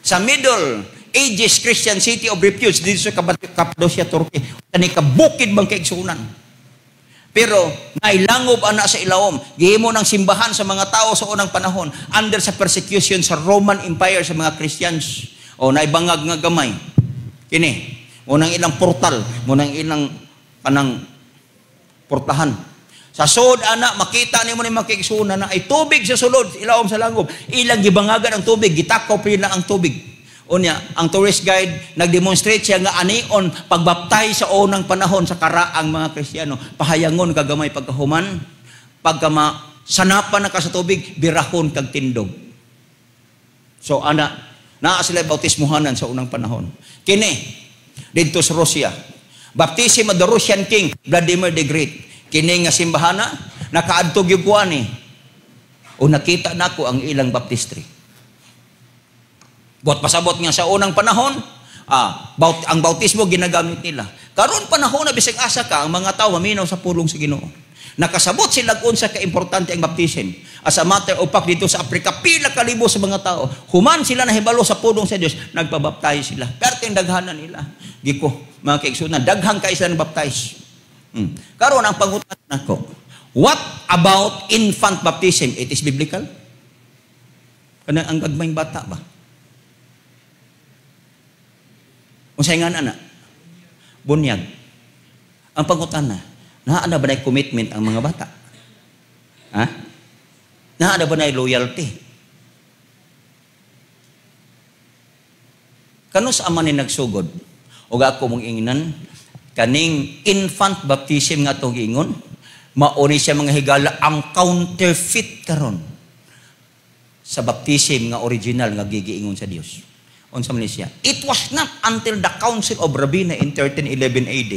sa Middle Ages Christian City of Refuge dito sa Cappadocia, Turkey, kani ka bukid bang kaigsunan. Pero nailangob ana sa ilawom, gihimo ng simbahan sa mga tao sa unang panahon under sa persecution sa Roman Empire sa mga Christians. O naibangag nga gamay. Kini, munang ilang portal, munang ilang kanang portahan. Sa sod ana makita nimo ni makigsunan na ay tubig sa sulod, ilawom sa langob. Ilang gibangagan ang tubig, gitakaw pa ang tubig. Unya, ang tourist guide nagdemonstrate siya nga anion pagbaptize sa unang panahon sa karaang mga Kristiyano. Pahayangon kagamay pagkahuman, pagkama sanapan na ka sa tubig, birahon kag tindog. So ana, naa sila bautismuhanan sa unang panahon. Kini didto sa Russia, baptism of the Russian King Vladimir the Great. Kini nga simbahana nakaadto gyud ko ani. O nakita nako ang ilang baptistry. Buot pasabot nga sa unang panahon, ang bautismo ginagamit nila. Karon panahon na bisag asa ka, ang mga tao maminaw sa pulong sa Ginoo. Nakasabot sila unsa ka importante ang baptism. As a matter of fact, dito sa Africa, pila ka libo sa mga tao, human sila nahibalo sa pulong sa Dios, nagpabaptize sila. Perting daghanan nila. Giko, mga kaigsunan, daghang kay sila nabaptize. Karon ang pangutana nako, what about infant baptism? It is biblical? Kanang ang gagmayng bata ba? Unsay nga na? Bunyag. Ang pangutana, naa na ba na commitment ang mga bata? Ha? Naa na ba na loyalty? Kanus ama ni nagsugod? O ako mong ingnan, kaning infant baptism nga itong ingon, mauni siya mga higala ang counterfeit karon sa baptism nga original nga gigiingon sa Dios. Unsa man siya? It was not until the Council of Ravenna in 1311 AD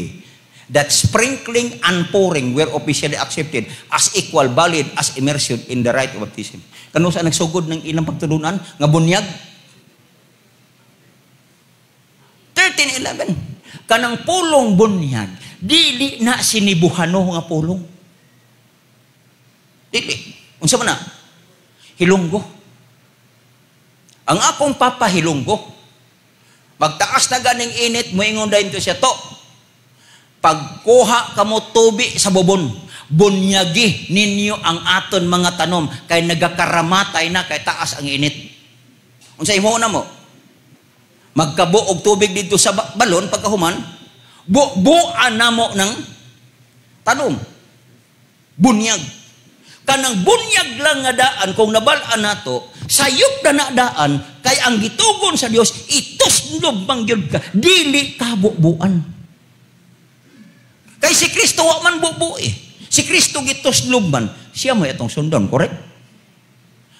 that sprinkling and pouring were officially accepted as equal valid as immersion in the rite of baptism. Kano sa nagsugod ng ilang pagtulunan nga bunyag? 1311. Kanang pulong bunyag, dili na sinibuhano nga pulong. Dili. Unsa man na? Hilonggo. Ang akong papa hilonggo. Magtaas na ganing init, moingon dayon to siya to. Pagkuha kamo tubi sa bubon, bunyagi ninyo ang aton mga tanom kay nagakaramatay na kay taas ang init. Unsa imo na mo? Magkabo og tubig dito sa balon pagkahuman, Bubuan namo ng tanom. Bunyag. Kanang bunyag lang nga daan, kung nabal-an nato, sayop na na daan, kay ang gitugon sa Dios, ituslob man gyud ka, dili ka bubuan. Kay si Kristo wa man bubu eh. Si Kristo gituslob man, siya mo atong sundon, correct?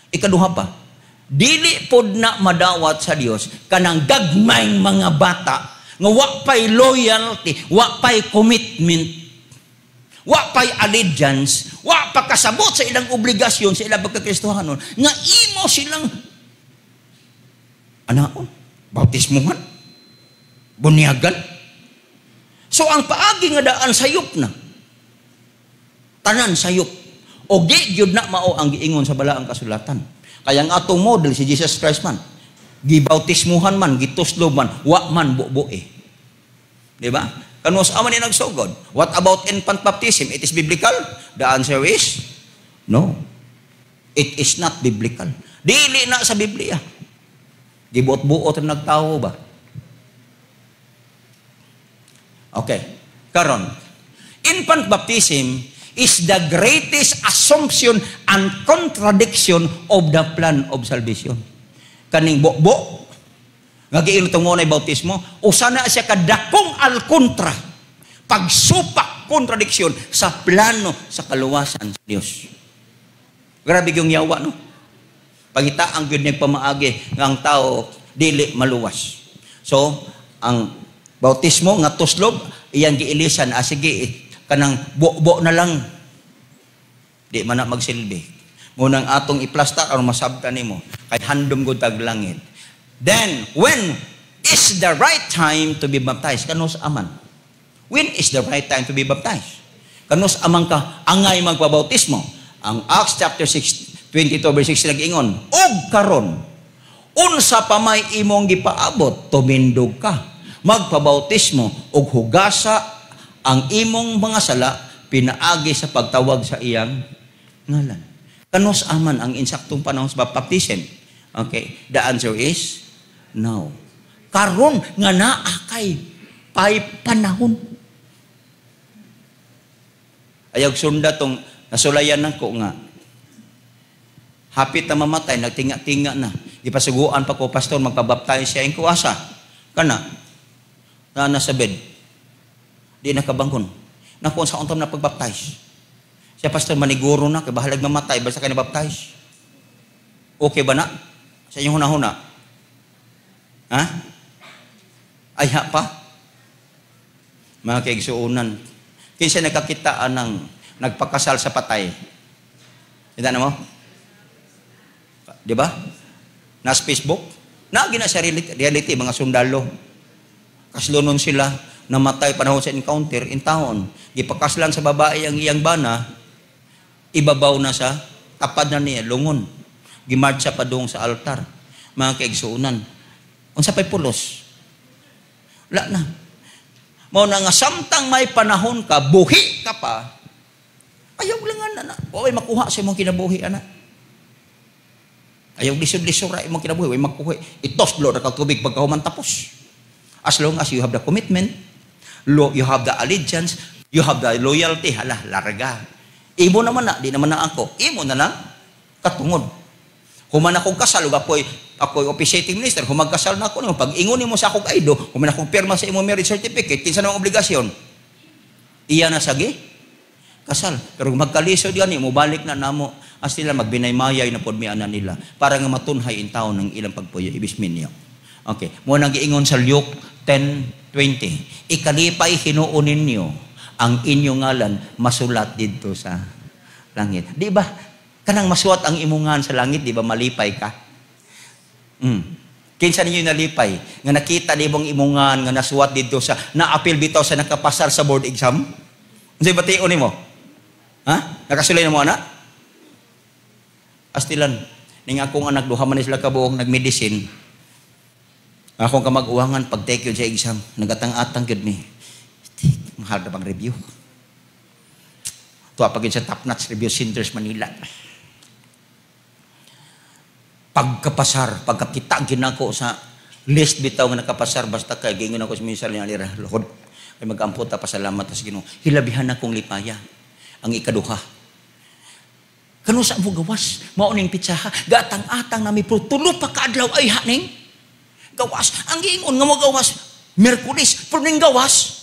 Ikaduha pa, dili pod na madawat sa Dios kanang gagmayng mga bata nga wa pay loyalty, wa pay commitment, wa pay allegiance, wa pa kasabot sa ilang obligasyon sa ilang pagkakristohanon, nga imo silang anaon, bautismuhan, bunyagan. So ang paagi nga daan, sayop na. Tanan sayop. O di gyud na mao ang giingon sa Balaang Kasulatan. Kaya ang atong model si Jesus Christ man, gibautismuhan man, gituslob man, wa man bubo eh. Di ba? Kanus man ni nagsugod? What about infant baptism? It is biblical? The answer is no. It is not biblical. Dili na sa Biblia. Gibuot-buot ang nagtawo ba? Okay. Karon, infant baptism is the greatest assumption and contradiction of the plan of salvation. Kaning bo-bo nga giingon na bautismo, usa na siya kadakong alkontra, pagsupak, kontradiksyon sa plano sa kaluwasan sa Dios. Grabe yung yawa, no? Pangita ang gyud niyang pamaagi nga ang tao dili maluwas. So, ang bautismo nga tuslob, iyang giilisan, ah, sige, kanang bo-bo na lang. Di man na magsilbi. Munang atong iplastar aron masabtan nimo kay handom gud tag langit. Then, when is the right time to be baptized? Kanus aman? When is the right time to be baptized? Kanus amang ka angay magpabautismo? Ang Acts chapter 6, 22 verse 6 nag-ingon, "Og karon, unsa pa may imong gipaabot, tumindog ka, magpabautismo ug hugasa ang imong mga sala pinaagi sa pagtawag sa iyang ngalan." Kanus aman ang insaktong panahon sa baptism? Okay, the answer is now. Karon nga naa kay pay panahon. Ayaw sunda tong nasulayan nako nga hapit na mamatay, nagtinga-tinga na. Gipasuguan pa ko, "Pastor, magpabaptize siya." Ko, "Asa?" Kana, na nasa bed. Di nakabangon. Naku, sa untam na pagbaptize. Siya, "Pastor, maniguro na, kay bahalag mamatay, basta kayo nabaptize." Okay ba na? Sa inyong hunahuna? Ha? Ayha pa? Mga kaigsuunan, kinsa nakakita ng nagpakasal sa patay? Kita na mo? Di ba? Nas Facebook? Naagi na sa reality, reality, mga sundalo. Kaslonon sila, namatay panahon sa encounter in town. Gipakaslan sa babae ang iyang bana, ibabaw na sa tapad na niya, lungon. Gimarcha pa doon sa altar. Mga kaigsuunan, unsa pa'y pulos? Wala na. Mao na nga samtang may panahon ka, buhi ka pa, ayaw lang na. Way makuha sa imong kinabuhi, ana. Ayaw lisod-lisod ra imong kinabuhi, way makuha. Ituslo ra kag tubig pagkahuman, tapos. As long as you have the commitment, you have the allegiance, you have the loyalty, hala, larga. Imo naman na, di naman na ako. Imo na lang, katungod. Human akong kasal, ug ako'y officiating minister, humagkasal na ako. Pag ingon nimo sa akong aido, human akong pirma sa imong marriage certificate, kinsa namang obligasyon? Iya na sagi kasal. Pero magkalisod gani, mo balik na namo as sila magbinaymayay na pod mi ana nila para nga matunhay in taon ng ilang pagpuyo ibis minyo. Okay, mo nang giingon sa Luke 10:20, "Ikalipay hinuon ninyo ang inyong ngalan masulat didto sa langit." Di ba? Kanang masuwat ang imong ngalan sa langit, di ba malipay ka? Kinsa ninyo nalipay nga nakita di bang imong ngalan nga nasuwat didto sa naapil bitaw sa nakapasar sa board exam? Unsay bation nimo? Ha? Nakasulay na mo ana? Astilan, ning akong anak, duha man ni sila kabuok nagmedicine. Akong kamag-uwangan, pag-take yun sa exam, nagatang-atang gyud mi. Mahal na bang review? Tuwa pag yun sa Top Notch Review Centers Manila. Pagkapasar, pagkakita ginako sa list bitaw nga nakapasar, basta kay giingon ako sa minsal niya, "Lira, luhod. Ay mag-ampo ta, pasalamat ta sa Ginoo. Hilabihan akong lipaya. Ang ikaduha. Kano sa mo gawas? Mao ning pitsaha. Gatang-atang nami pero tulo pa kaadlaw ay haning gawas. Ang giingon nga mo gawas Miyerkules, pero ning gawas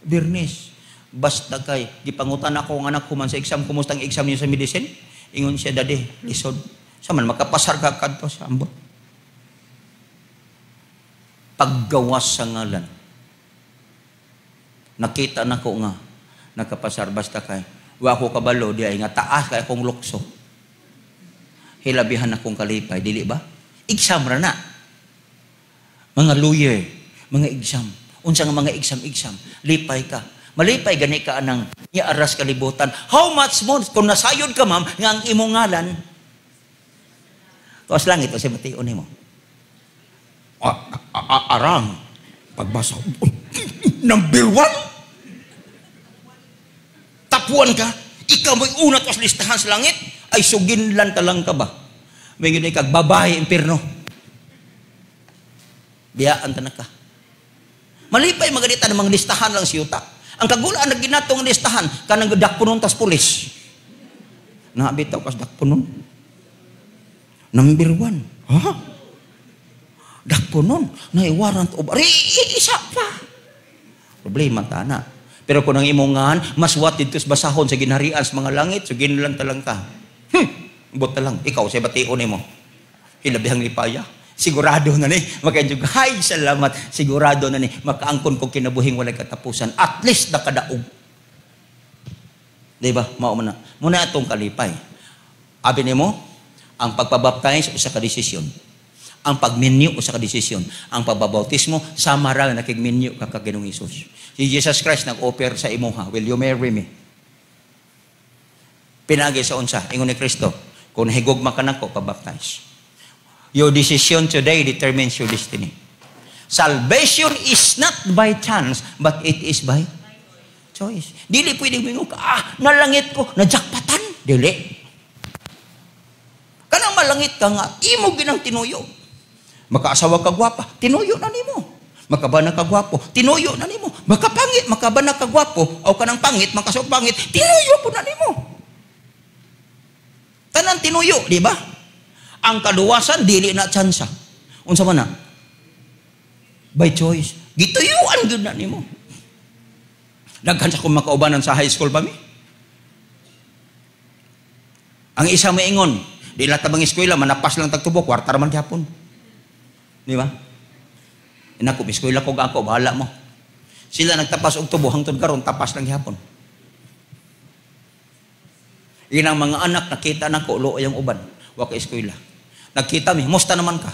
Biyernes. Basta kay gipangutan ako ang anak ko man sa exam, kumusta ang exam niyo sa medicine? Ingon siya, "Daddy, lisod." Sa man makapasar ka kadto sa ambot. Paggawas sa ngalan, nakita nako nga nakapasar, basta kay wa ko kabalo di ay nga taas kay akong lukso. Hilabihan akong kalipay, dili ba? Exam ra na. Mga lawyer, mga exam. Unsa nga mga exam exam, lipay ka. Malipay gani ka anang aras kalibutan. How much more kung nasayod ka, ma'am, nga ang imong ngalan tuas langit o sa bation nimo. Arang pagbasa, number 1. Tapuan ka, ikaw mo'y una tuas listahan sa langit, ay suginlan ta lang ka ba? May gini kag babae impierno. Biyaan ta na ka. Malipay maganita ng mga listahan lang siyuta. Ang kagulaan na ginatong listahan, kanang dakpunon tas pulis. Nabitaw kas dakpunon. Number 1. Ha? Dakpunon. Na warrant of isa pa. Problema ta na. Pero kung ang imongan, mas wat dito sa basahon sa ginharian sa mga langit, so ginlan talang ka. Buta lang. Ikaw, sa bation nimo. Hilabihang lipaya. Sigurado na ni. Makainjug, hay, salamat. Sigurado na ni. Makaangkon kong kinabuhing walay katapusan. At least nakadaog. Di ba? Mao man na. Muna atong kalipay. Abi nimo, ang pagpabaptize usa ka desisyon. Ang pagminyo usa ka desisyon. Ang pagbabautismo, sama ra nakigminyo ka kag Ginoong Hesus. Si Jesus Christ nag-offer sa imuha, "Will you marry me?" Pinagi sa unsa, ingon ni Kristo, "Kung higugma ka nako, pabaptize." Your decision today determines your destiny. Salvation is not by chance, but it is by choice. Dili pwede mo ka, "Ah, nalangit ko, najakpatan." Dili. Kanang malangit ka nga, imo ginang tinuyo. Makaasawa ka gwapa, tinuyo na nimo. Makabana ka gwapo, tinuyo na nimo. Makapangit, makabana ka gwapo, o kanang pangit, makasok pangit, tinuyo po na nimo. Tanan tinuyo, di ba? Ang kaluwasan, dili na tsansa. Unsa man na? By choice. Gituyuan gyud na nimo. Daghan sa akong makaubanan sa high school pa mi. Ang isa maingon, "Di lang tabang eskwela, manapas lang tagtubo, kwarta raman gyapon." Di ba? Inako, eskwela ko ako, bahala mo. Sila nagtapas og tubo, hangtod karon tapas lang gyapon. Ilang mga anak, nakita nako, luoy ang uban, wa ka eskwela. Nagkita mi, "Musta naman ka?"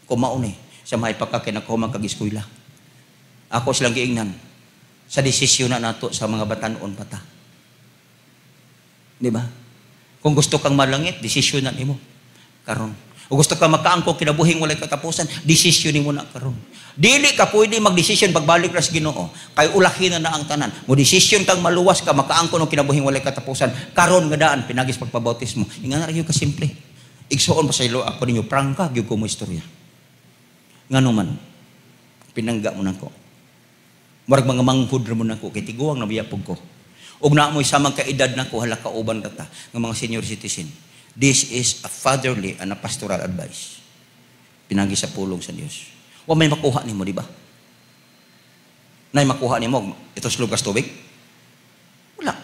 Kumaon eh, sa may pagkakinakuman kag eskwela. Ako silang giingnan, sa desisyon na nato sa mga batanon pata. Di ba? Kung gusto kang malangit, desisyon na nimo karon. Kung gusto ka makaangko kinabuhing walay katapusan, desisyon nimo na karon. Dili ka pwede magdesisyon pagbalik ra sa Ginoo. Kay ulahin na na ang tanan. Mo desisyon kang maluwas ka, makaangko ng kinabuhing walay katapusan. Karon nga daan pinagis pagpabautismo. Ingana ra gyud ka simple. Igsuon pasaylo ako ninyo, prangka gyud ko mo istorya. Ngano man pinangga mo nako. Murag mga manghud ra mo nako kay tiguang na biya pug ko. Ug naa mo'y samang kaedad nako, hala kauban ra ta nga mga senior citizen. This is a fatherly and a pastoral advice. Pinagi sa pulong sa Dios. Wa may makuha nimo, di ba? Nay makuha nimo ito slugas tubig? Wala.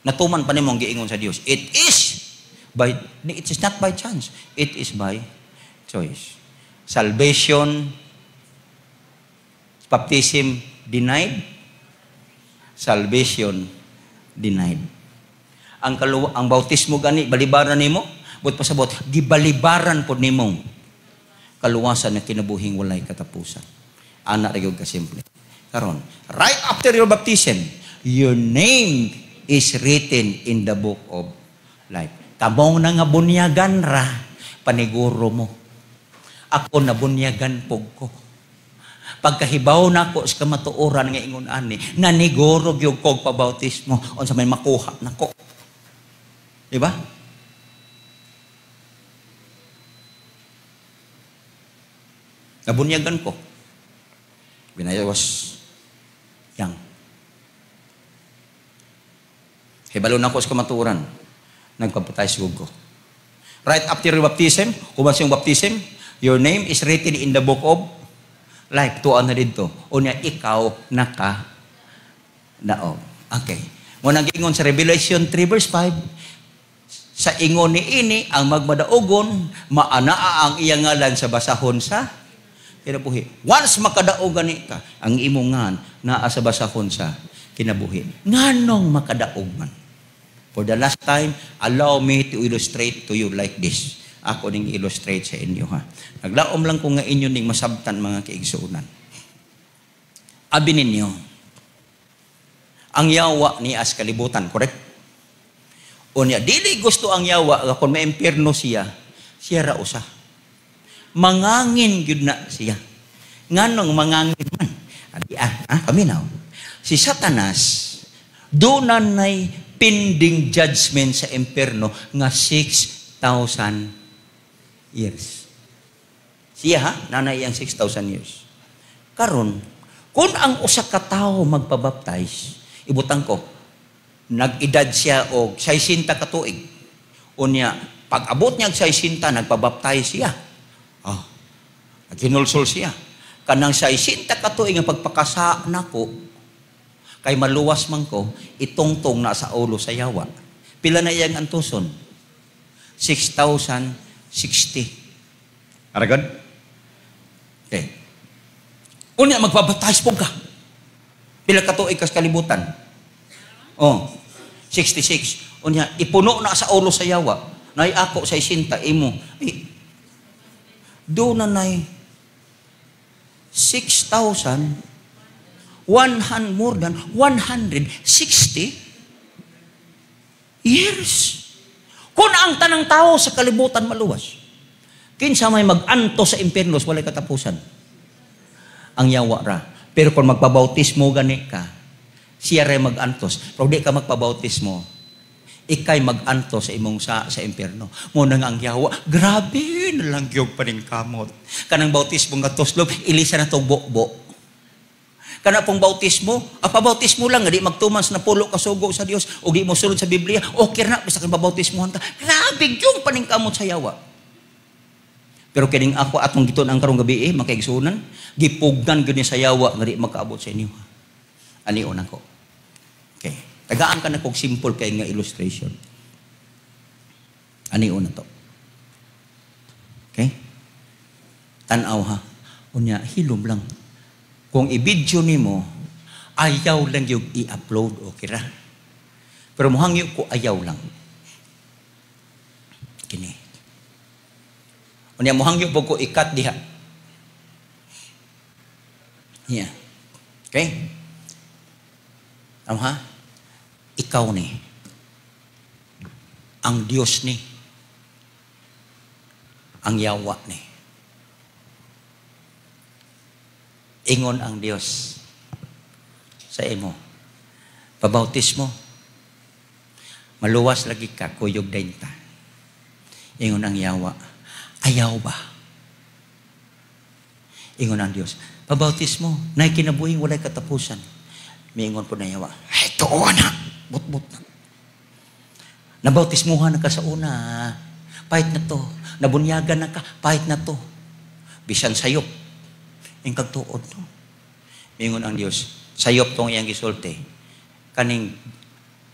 Natuman pa nimo ang giingon sa Dios. It is not by chance. It is by choice. Salvation, baptism denied, salvation denied. Ang bautismo gani balibaran nimo, but pasabot gibalibaran pod nimo kaluwasan na kinabuhing walay katapusan. Ana ra gyud kasimple. Karon, right after your baptism, your name is written in the book of life. Kamong na nga bunyagan ra, paniguro mo. Ako nabunyagan pog ko. Pagkahibaw nako sa kamatuoran nga ingon ani, naniguro gyud kog pabautismo unsa may makuha nako. Di ba? Nabunyagan ko. When I was young. Hibalo na ko sa kamatuoran. Nagpabaptize ko. Right after your baptism, human sa iyong baptism, your name is written in the book of life. Tuan na dito. Unya, ikaw naka daog. Okay. Mao nang giingon sa Revelation 3 verse 5, sa ingon ni ini, ang magmadaogon, maanaa ang iyang ngalan sa basahon sa kinabuhi. Once makadaog gani ka, ang imong ngan naa sa basahon sa kinabuhi. Nganong makadaog man? For the last time, allow me to illustrate to you like this. Ako ning illustrate sa inyo, ha. Naglaom lang ko nga inyo ning masabtan, mga kaigsuonan. Abi ninyo, ang yawa ni as kalibutan, correct? Unya, dili gusto ang yawa nga kung may impyerno siya, siya ra usa. Mangangin gyud na siya. Nganong mangangin man? Adi ah, kami na. Si Satanas, doon na nay pending judgment sa impyerno nga 6,000 years. Siya ha, nanay ang 6,000 years. Karon, kung ang usa ka tawo magpabaptize, ibutang ko, nag-edad siya og 60 ka tuig. Unya, pag abot niya og 60, nagpabaptize siya. Ah, naghinulsol siya. Kanang 60 ka tuig nga pagpakasa nako, kay maluwas man ko, itungtong na sa ulo sa yawa. Pila na iyang antuson? 6,060. Aragod? Okay. Unya, magpabaptize po ka. Pila ka tuig kas kalibutan? Oh, 66. Unya, ipuno na sa ulo sa yawa. Nay ako sa isinta imo. Eh, do na nay 6,000 100, more than 160 years. Kung ang tanang tao sa kalibutan maluwas, kinsa may mag-anto sa impyerno, walay katapusan? Ang yawa ra. Pero kung magpabautismo gani ka, siya rin mag-antos. Pero di ka magpabautismo, ikay mag-antos sa imong sa impyerno. Mo nang ang yawa, grabe na lang gyud paning kamot. Kanang bautismo nga tuslob, ilisa na tong bokbo. Kana pong bautismo, ang pabautismo lang, di magtuman sa napulo ka sugo sa Dios o di mo sulod sa Biblia, okay na, basta kang babautismohan ka. Grabe yung paningkamot sa yawa. Pero kining ako atong giton ang karong gabi eh, makaigsunan, gipugnan gyud ni sa yawa nga di makaabot sa inyo. Ani una ko. Okay. Tagaan ka na kog simple kay nga illustration. Ani una to. Okay? Tan-aw ha. Unya, hilom lang. Kung i-video nimo, ayaw lang yung i-upload, okay ra. Pero muhangyo ko, ayaw lang. Kini. Unya, muhangyo po ko i-cut diha. Yeah. Okay? Tama ha? Ikaw ni. Ang Diyos ni. Ang yawa ni. Ingon ang Diyos sa imo. Pabautismo. Maluwas lagi ka, kuyog daynta. Ingon ang yawa. Ayaw ba? Ingon ang Diyos. Pabautismo, nay kinabuhing walay katapusan. Miingon po na yawa. Ay, tuon na. But-but na. Nabautismuhan na ka sa una. Pahit na to. Nabunyagan na ka. Pahit na to. Bisan sayop. Yung kagtuod no. Mingon ang Dios, sayop tong iyang gisulti. Kaning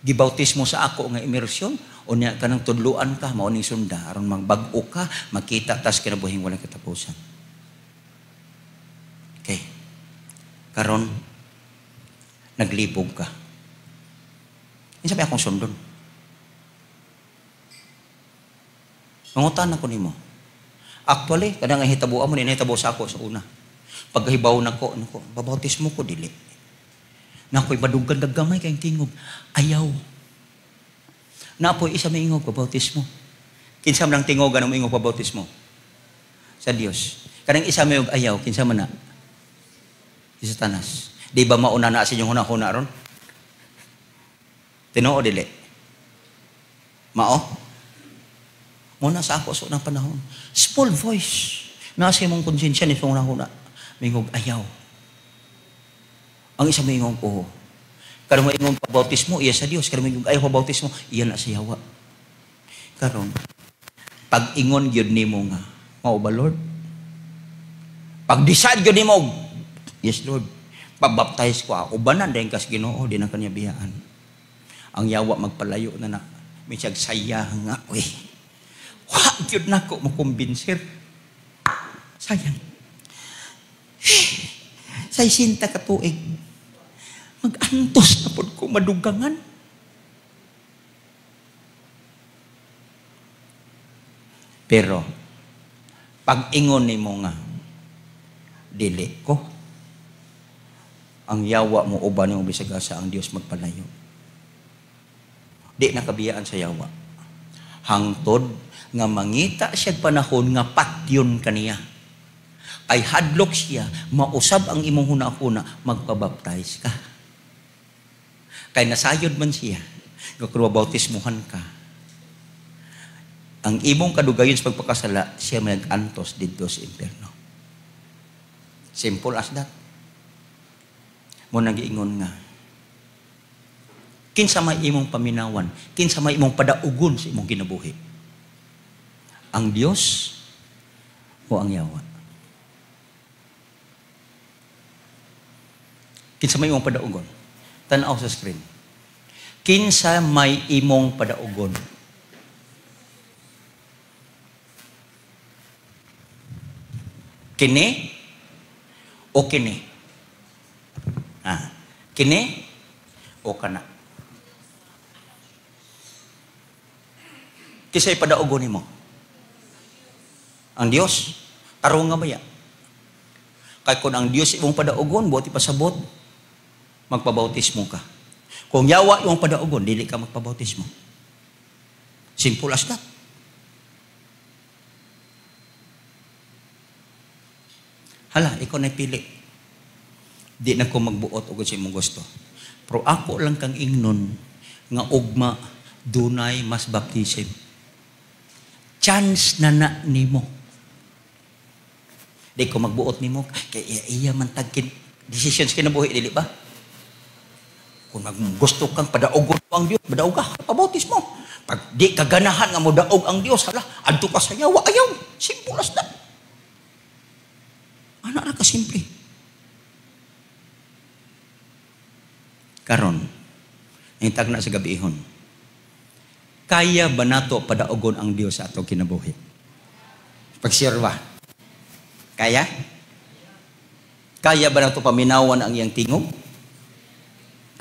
gibautismo sa ako nga imersyon, unya kanang tudluan ka, mao ning sunda aron magbag-o ka, makita tas kinabuhing walay katapusan. Okay. Karon naglibog ka. Unsa may akong sundon? Mangutan ako nimo. Actually, kadang ang hitabuan mo, ninahitabo sa ako sa una. Pagkahibaw na ko, nako, babautismo ko, dili. Nako'y madugan gamay kayong tingog. Ayaw. Napoy isa may ingog, babautismo. Kinsa man ang tingog, anong ingog, babautismo? Sa Dios. Kanang isa may ayaw, kinsa man na? Si Satanas. Di ba mauna na sa inyong huna-huna ron? Tinuo, dili? Mao? Muna sa ako sa unang panahon. Small voice. Nasa imong konsensya ni sa huna-huna. Mingog, ayaw. Ang isa moingon, oo. Karon moingon pabautismo, iya sa Dios. Karon moingon ayaw pabautismo, iya na sa yawa. Karon, pag-ingon gyud nimo nga, mao ba Lord? Pag-decide gyud nimo, yes Lord, pabaptize ko ako. Ubanan dayon kas Ginoo, di na kaniya biyaan. Ang yawa magpalayo na na. May siyag saya nga, uy. Wa gyud nako makumbinser. Sayang. Say-sinta ka tuig. Mag-antos na pod ko madugangan. Pero, pag-ingon nimo nga, dili ko, ang yawa mo uban nimo bisag asa ang Dios magpalayo. Di nakabiyaan sa yawa. Hangtod nga mangita siya panahon nga patyon kaniya. Ay hadlok siya, mausab ang imong hunahuna, magpabaptize ka. Kay nasayod man siya, nga kung mabautismuhan ka. Ang imong kadugayon sa pagpakasala, siya may nag-antos didto sa impierno. Simple as that. Mo nagiingon nga, kinsa may imong paminawan, kinsa may imong padaugon sa imong kinabuhi? Ang Dios o ang yawa? Kinsa may imong padaugon? Tan-aw sa screen. Kinsa may imong padaugon? Kini o kini? Ah, kini o kana? Kinsay padaugon nimo? Ang Dios. Tarong nga baya. Kay kung ang Dios imong padaugon, buot ipasabot, magpabautismo ka. Kung yawa imong padaugon, dili ka magpabautismo. Simple as that. Hala, ikaw na pili. Di na ko magbuot og sa imong gusto. Pero ako lang kang ingnon nga ugma dunay mas baptism. Chance na na nimo. Di ko magbuot nimo kay iya man tagkin decisions kinabuhi, dili ba? Kung gusto kang padaogon ang Dios, padaog ka, pabautismo. Pag di ka ganahan nga modaog ang Dios, hala, adto ka sa yawa, ayaw. Simple as that. Ana ra ka simple. Karon, nangitag na sa gabihon. Kaya ba nato padaogon ang Dios sa atong kinabuhi? Pag-share ba? Kaya? Kaya ba nato paminawan ang iyang tingog?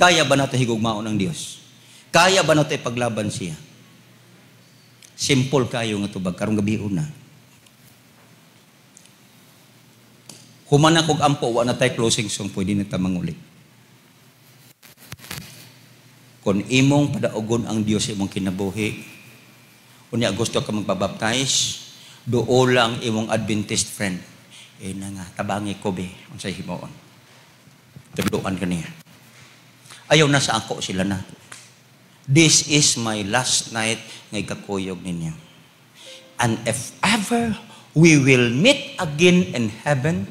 Kaya ba nato higugmaon ang Dios? Kaya ba nato ipaglaban siya? Simple kayo nga tubag karong gabi una. Human na kog ampo, wa na tay closing song, pwede na ta manguli. Kung imong padaogon ang Dios sa imong kinabuhi, unya gusto ka magpabaptize, duol lang imong Adventist friend. Eh na nga, tabangi ko be, unsay himuon. Tudloan ka niya. Ayaw na sa ako sila na. This is my last night nga ikakuyog ninyo. And if ever we will meet again in heaven,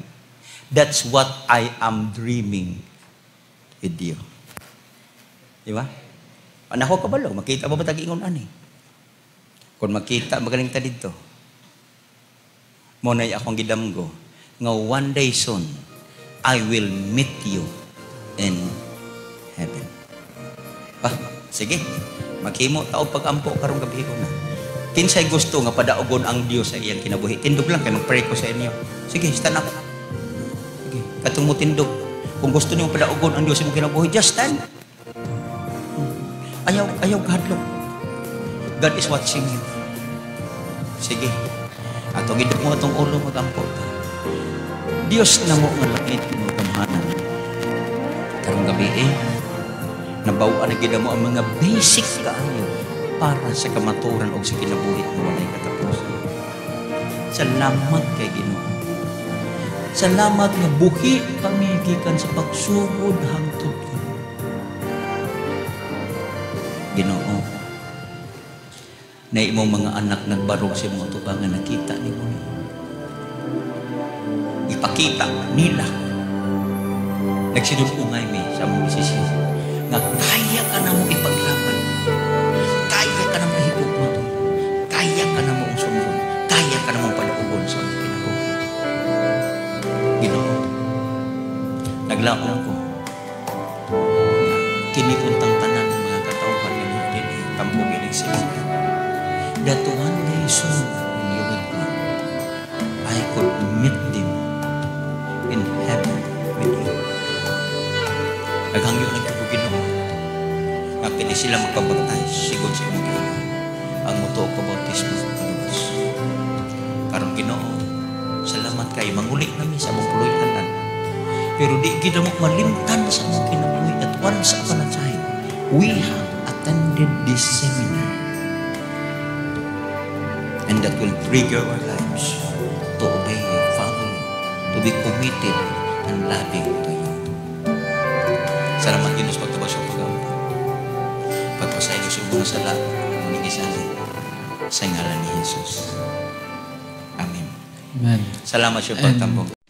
that's what I am dreaming with you. Di ba? Panahon ka ba lo? Makita ba ba tag-ingon ani? Kung makita, magaling ta dito. Mo na'y akong gidamgo nga one day soon, I will meet you in heaven. Ah, sige, maghimo tao pag-ampo karong gabi ko na. Kinsay gusto nga padaogon ang Dios sa iyang kinabuhi? Tindog lang kay mag-pray ko sa inyo. Sige, stand up. Sige, katong mo tindog. Kung gusto niyo padaogon ang Dios sa imong kinabuhi, just stand. Ayaw, ayaw kahadlok. God is watching you. Sige. Atong idog mo atong ulo, mag-ampo ta. Dios na mo nga langit mo gamhanan. Karong gabi nabaw-an na gid mo ang mga basic kaayo para sa kamaturan og sa kinabuhi nga walay katapusan. Salamat kay Ginoo. Salamat nga buhi kami gikan sa pagsugod hangtod karon. Ginoo, na imong mga anak nagbarog sa imong atubangan, nakita nimo ni. Ipakita nila Nagsinulungay mi sa among desisyon nga kaya ka namo ipaglaban. Kaya ka namo higugmaon. Kaya ka namo sundon. Kaya ka namo padaugon sa among kinabuhi. Ginoo, naglaom ko nga kini untang tanan ng mga katawhan nga dinhi tambog inig sila. That one day soon, when you will come, I could meet them in heaven with you. Naghangyo lang ko, Ginoo, nga kini sila magpabaptize sigon sa imong giingon. Ang mutuo pabautismo maluwas. Karon, Ginoo, salamat kay manguli nami sa among puloy-anan. Pero di gid mo malimtan sa among kinabuhi at once upon a time, we have attended this seminar. And that will trigger our lives to obey you, follow you, to be committed and loving to you. Salamat, Ginoo, sa pagtubag sa pag-ampo. Pagpasaylo sa mga sala, muning isali sa ngalan ni Jesus. Amen. Amen. Salamat sa pagtambok.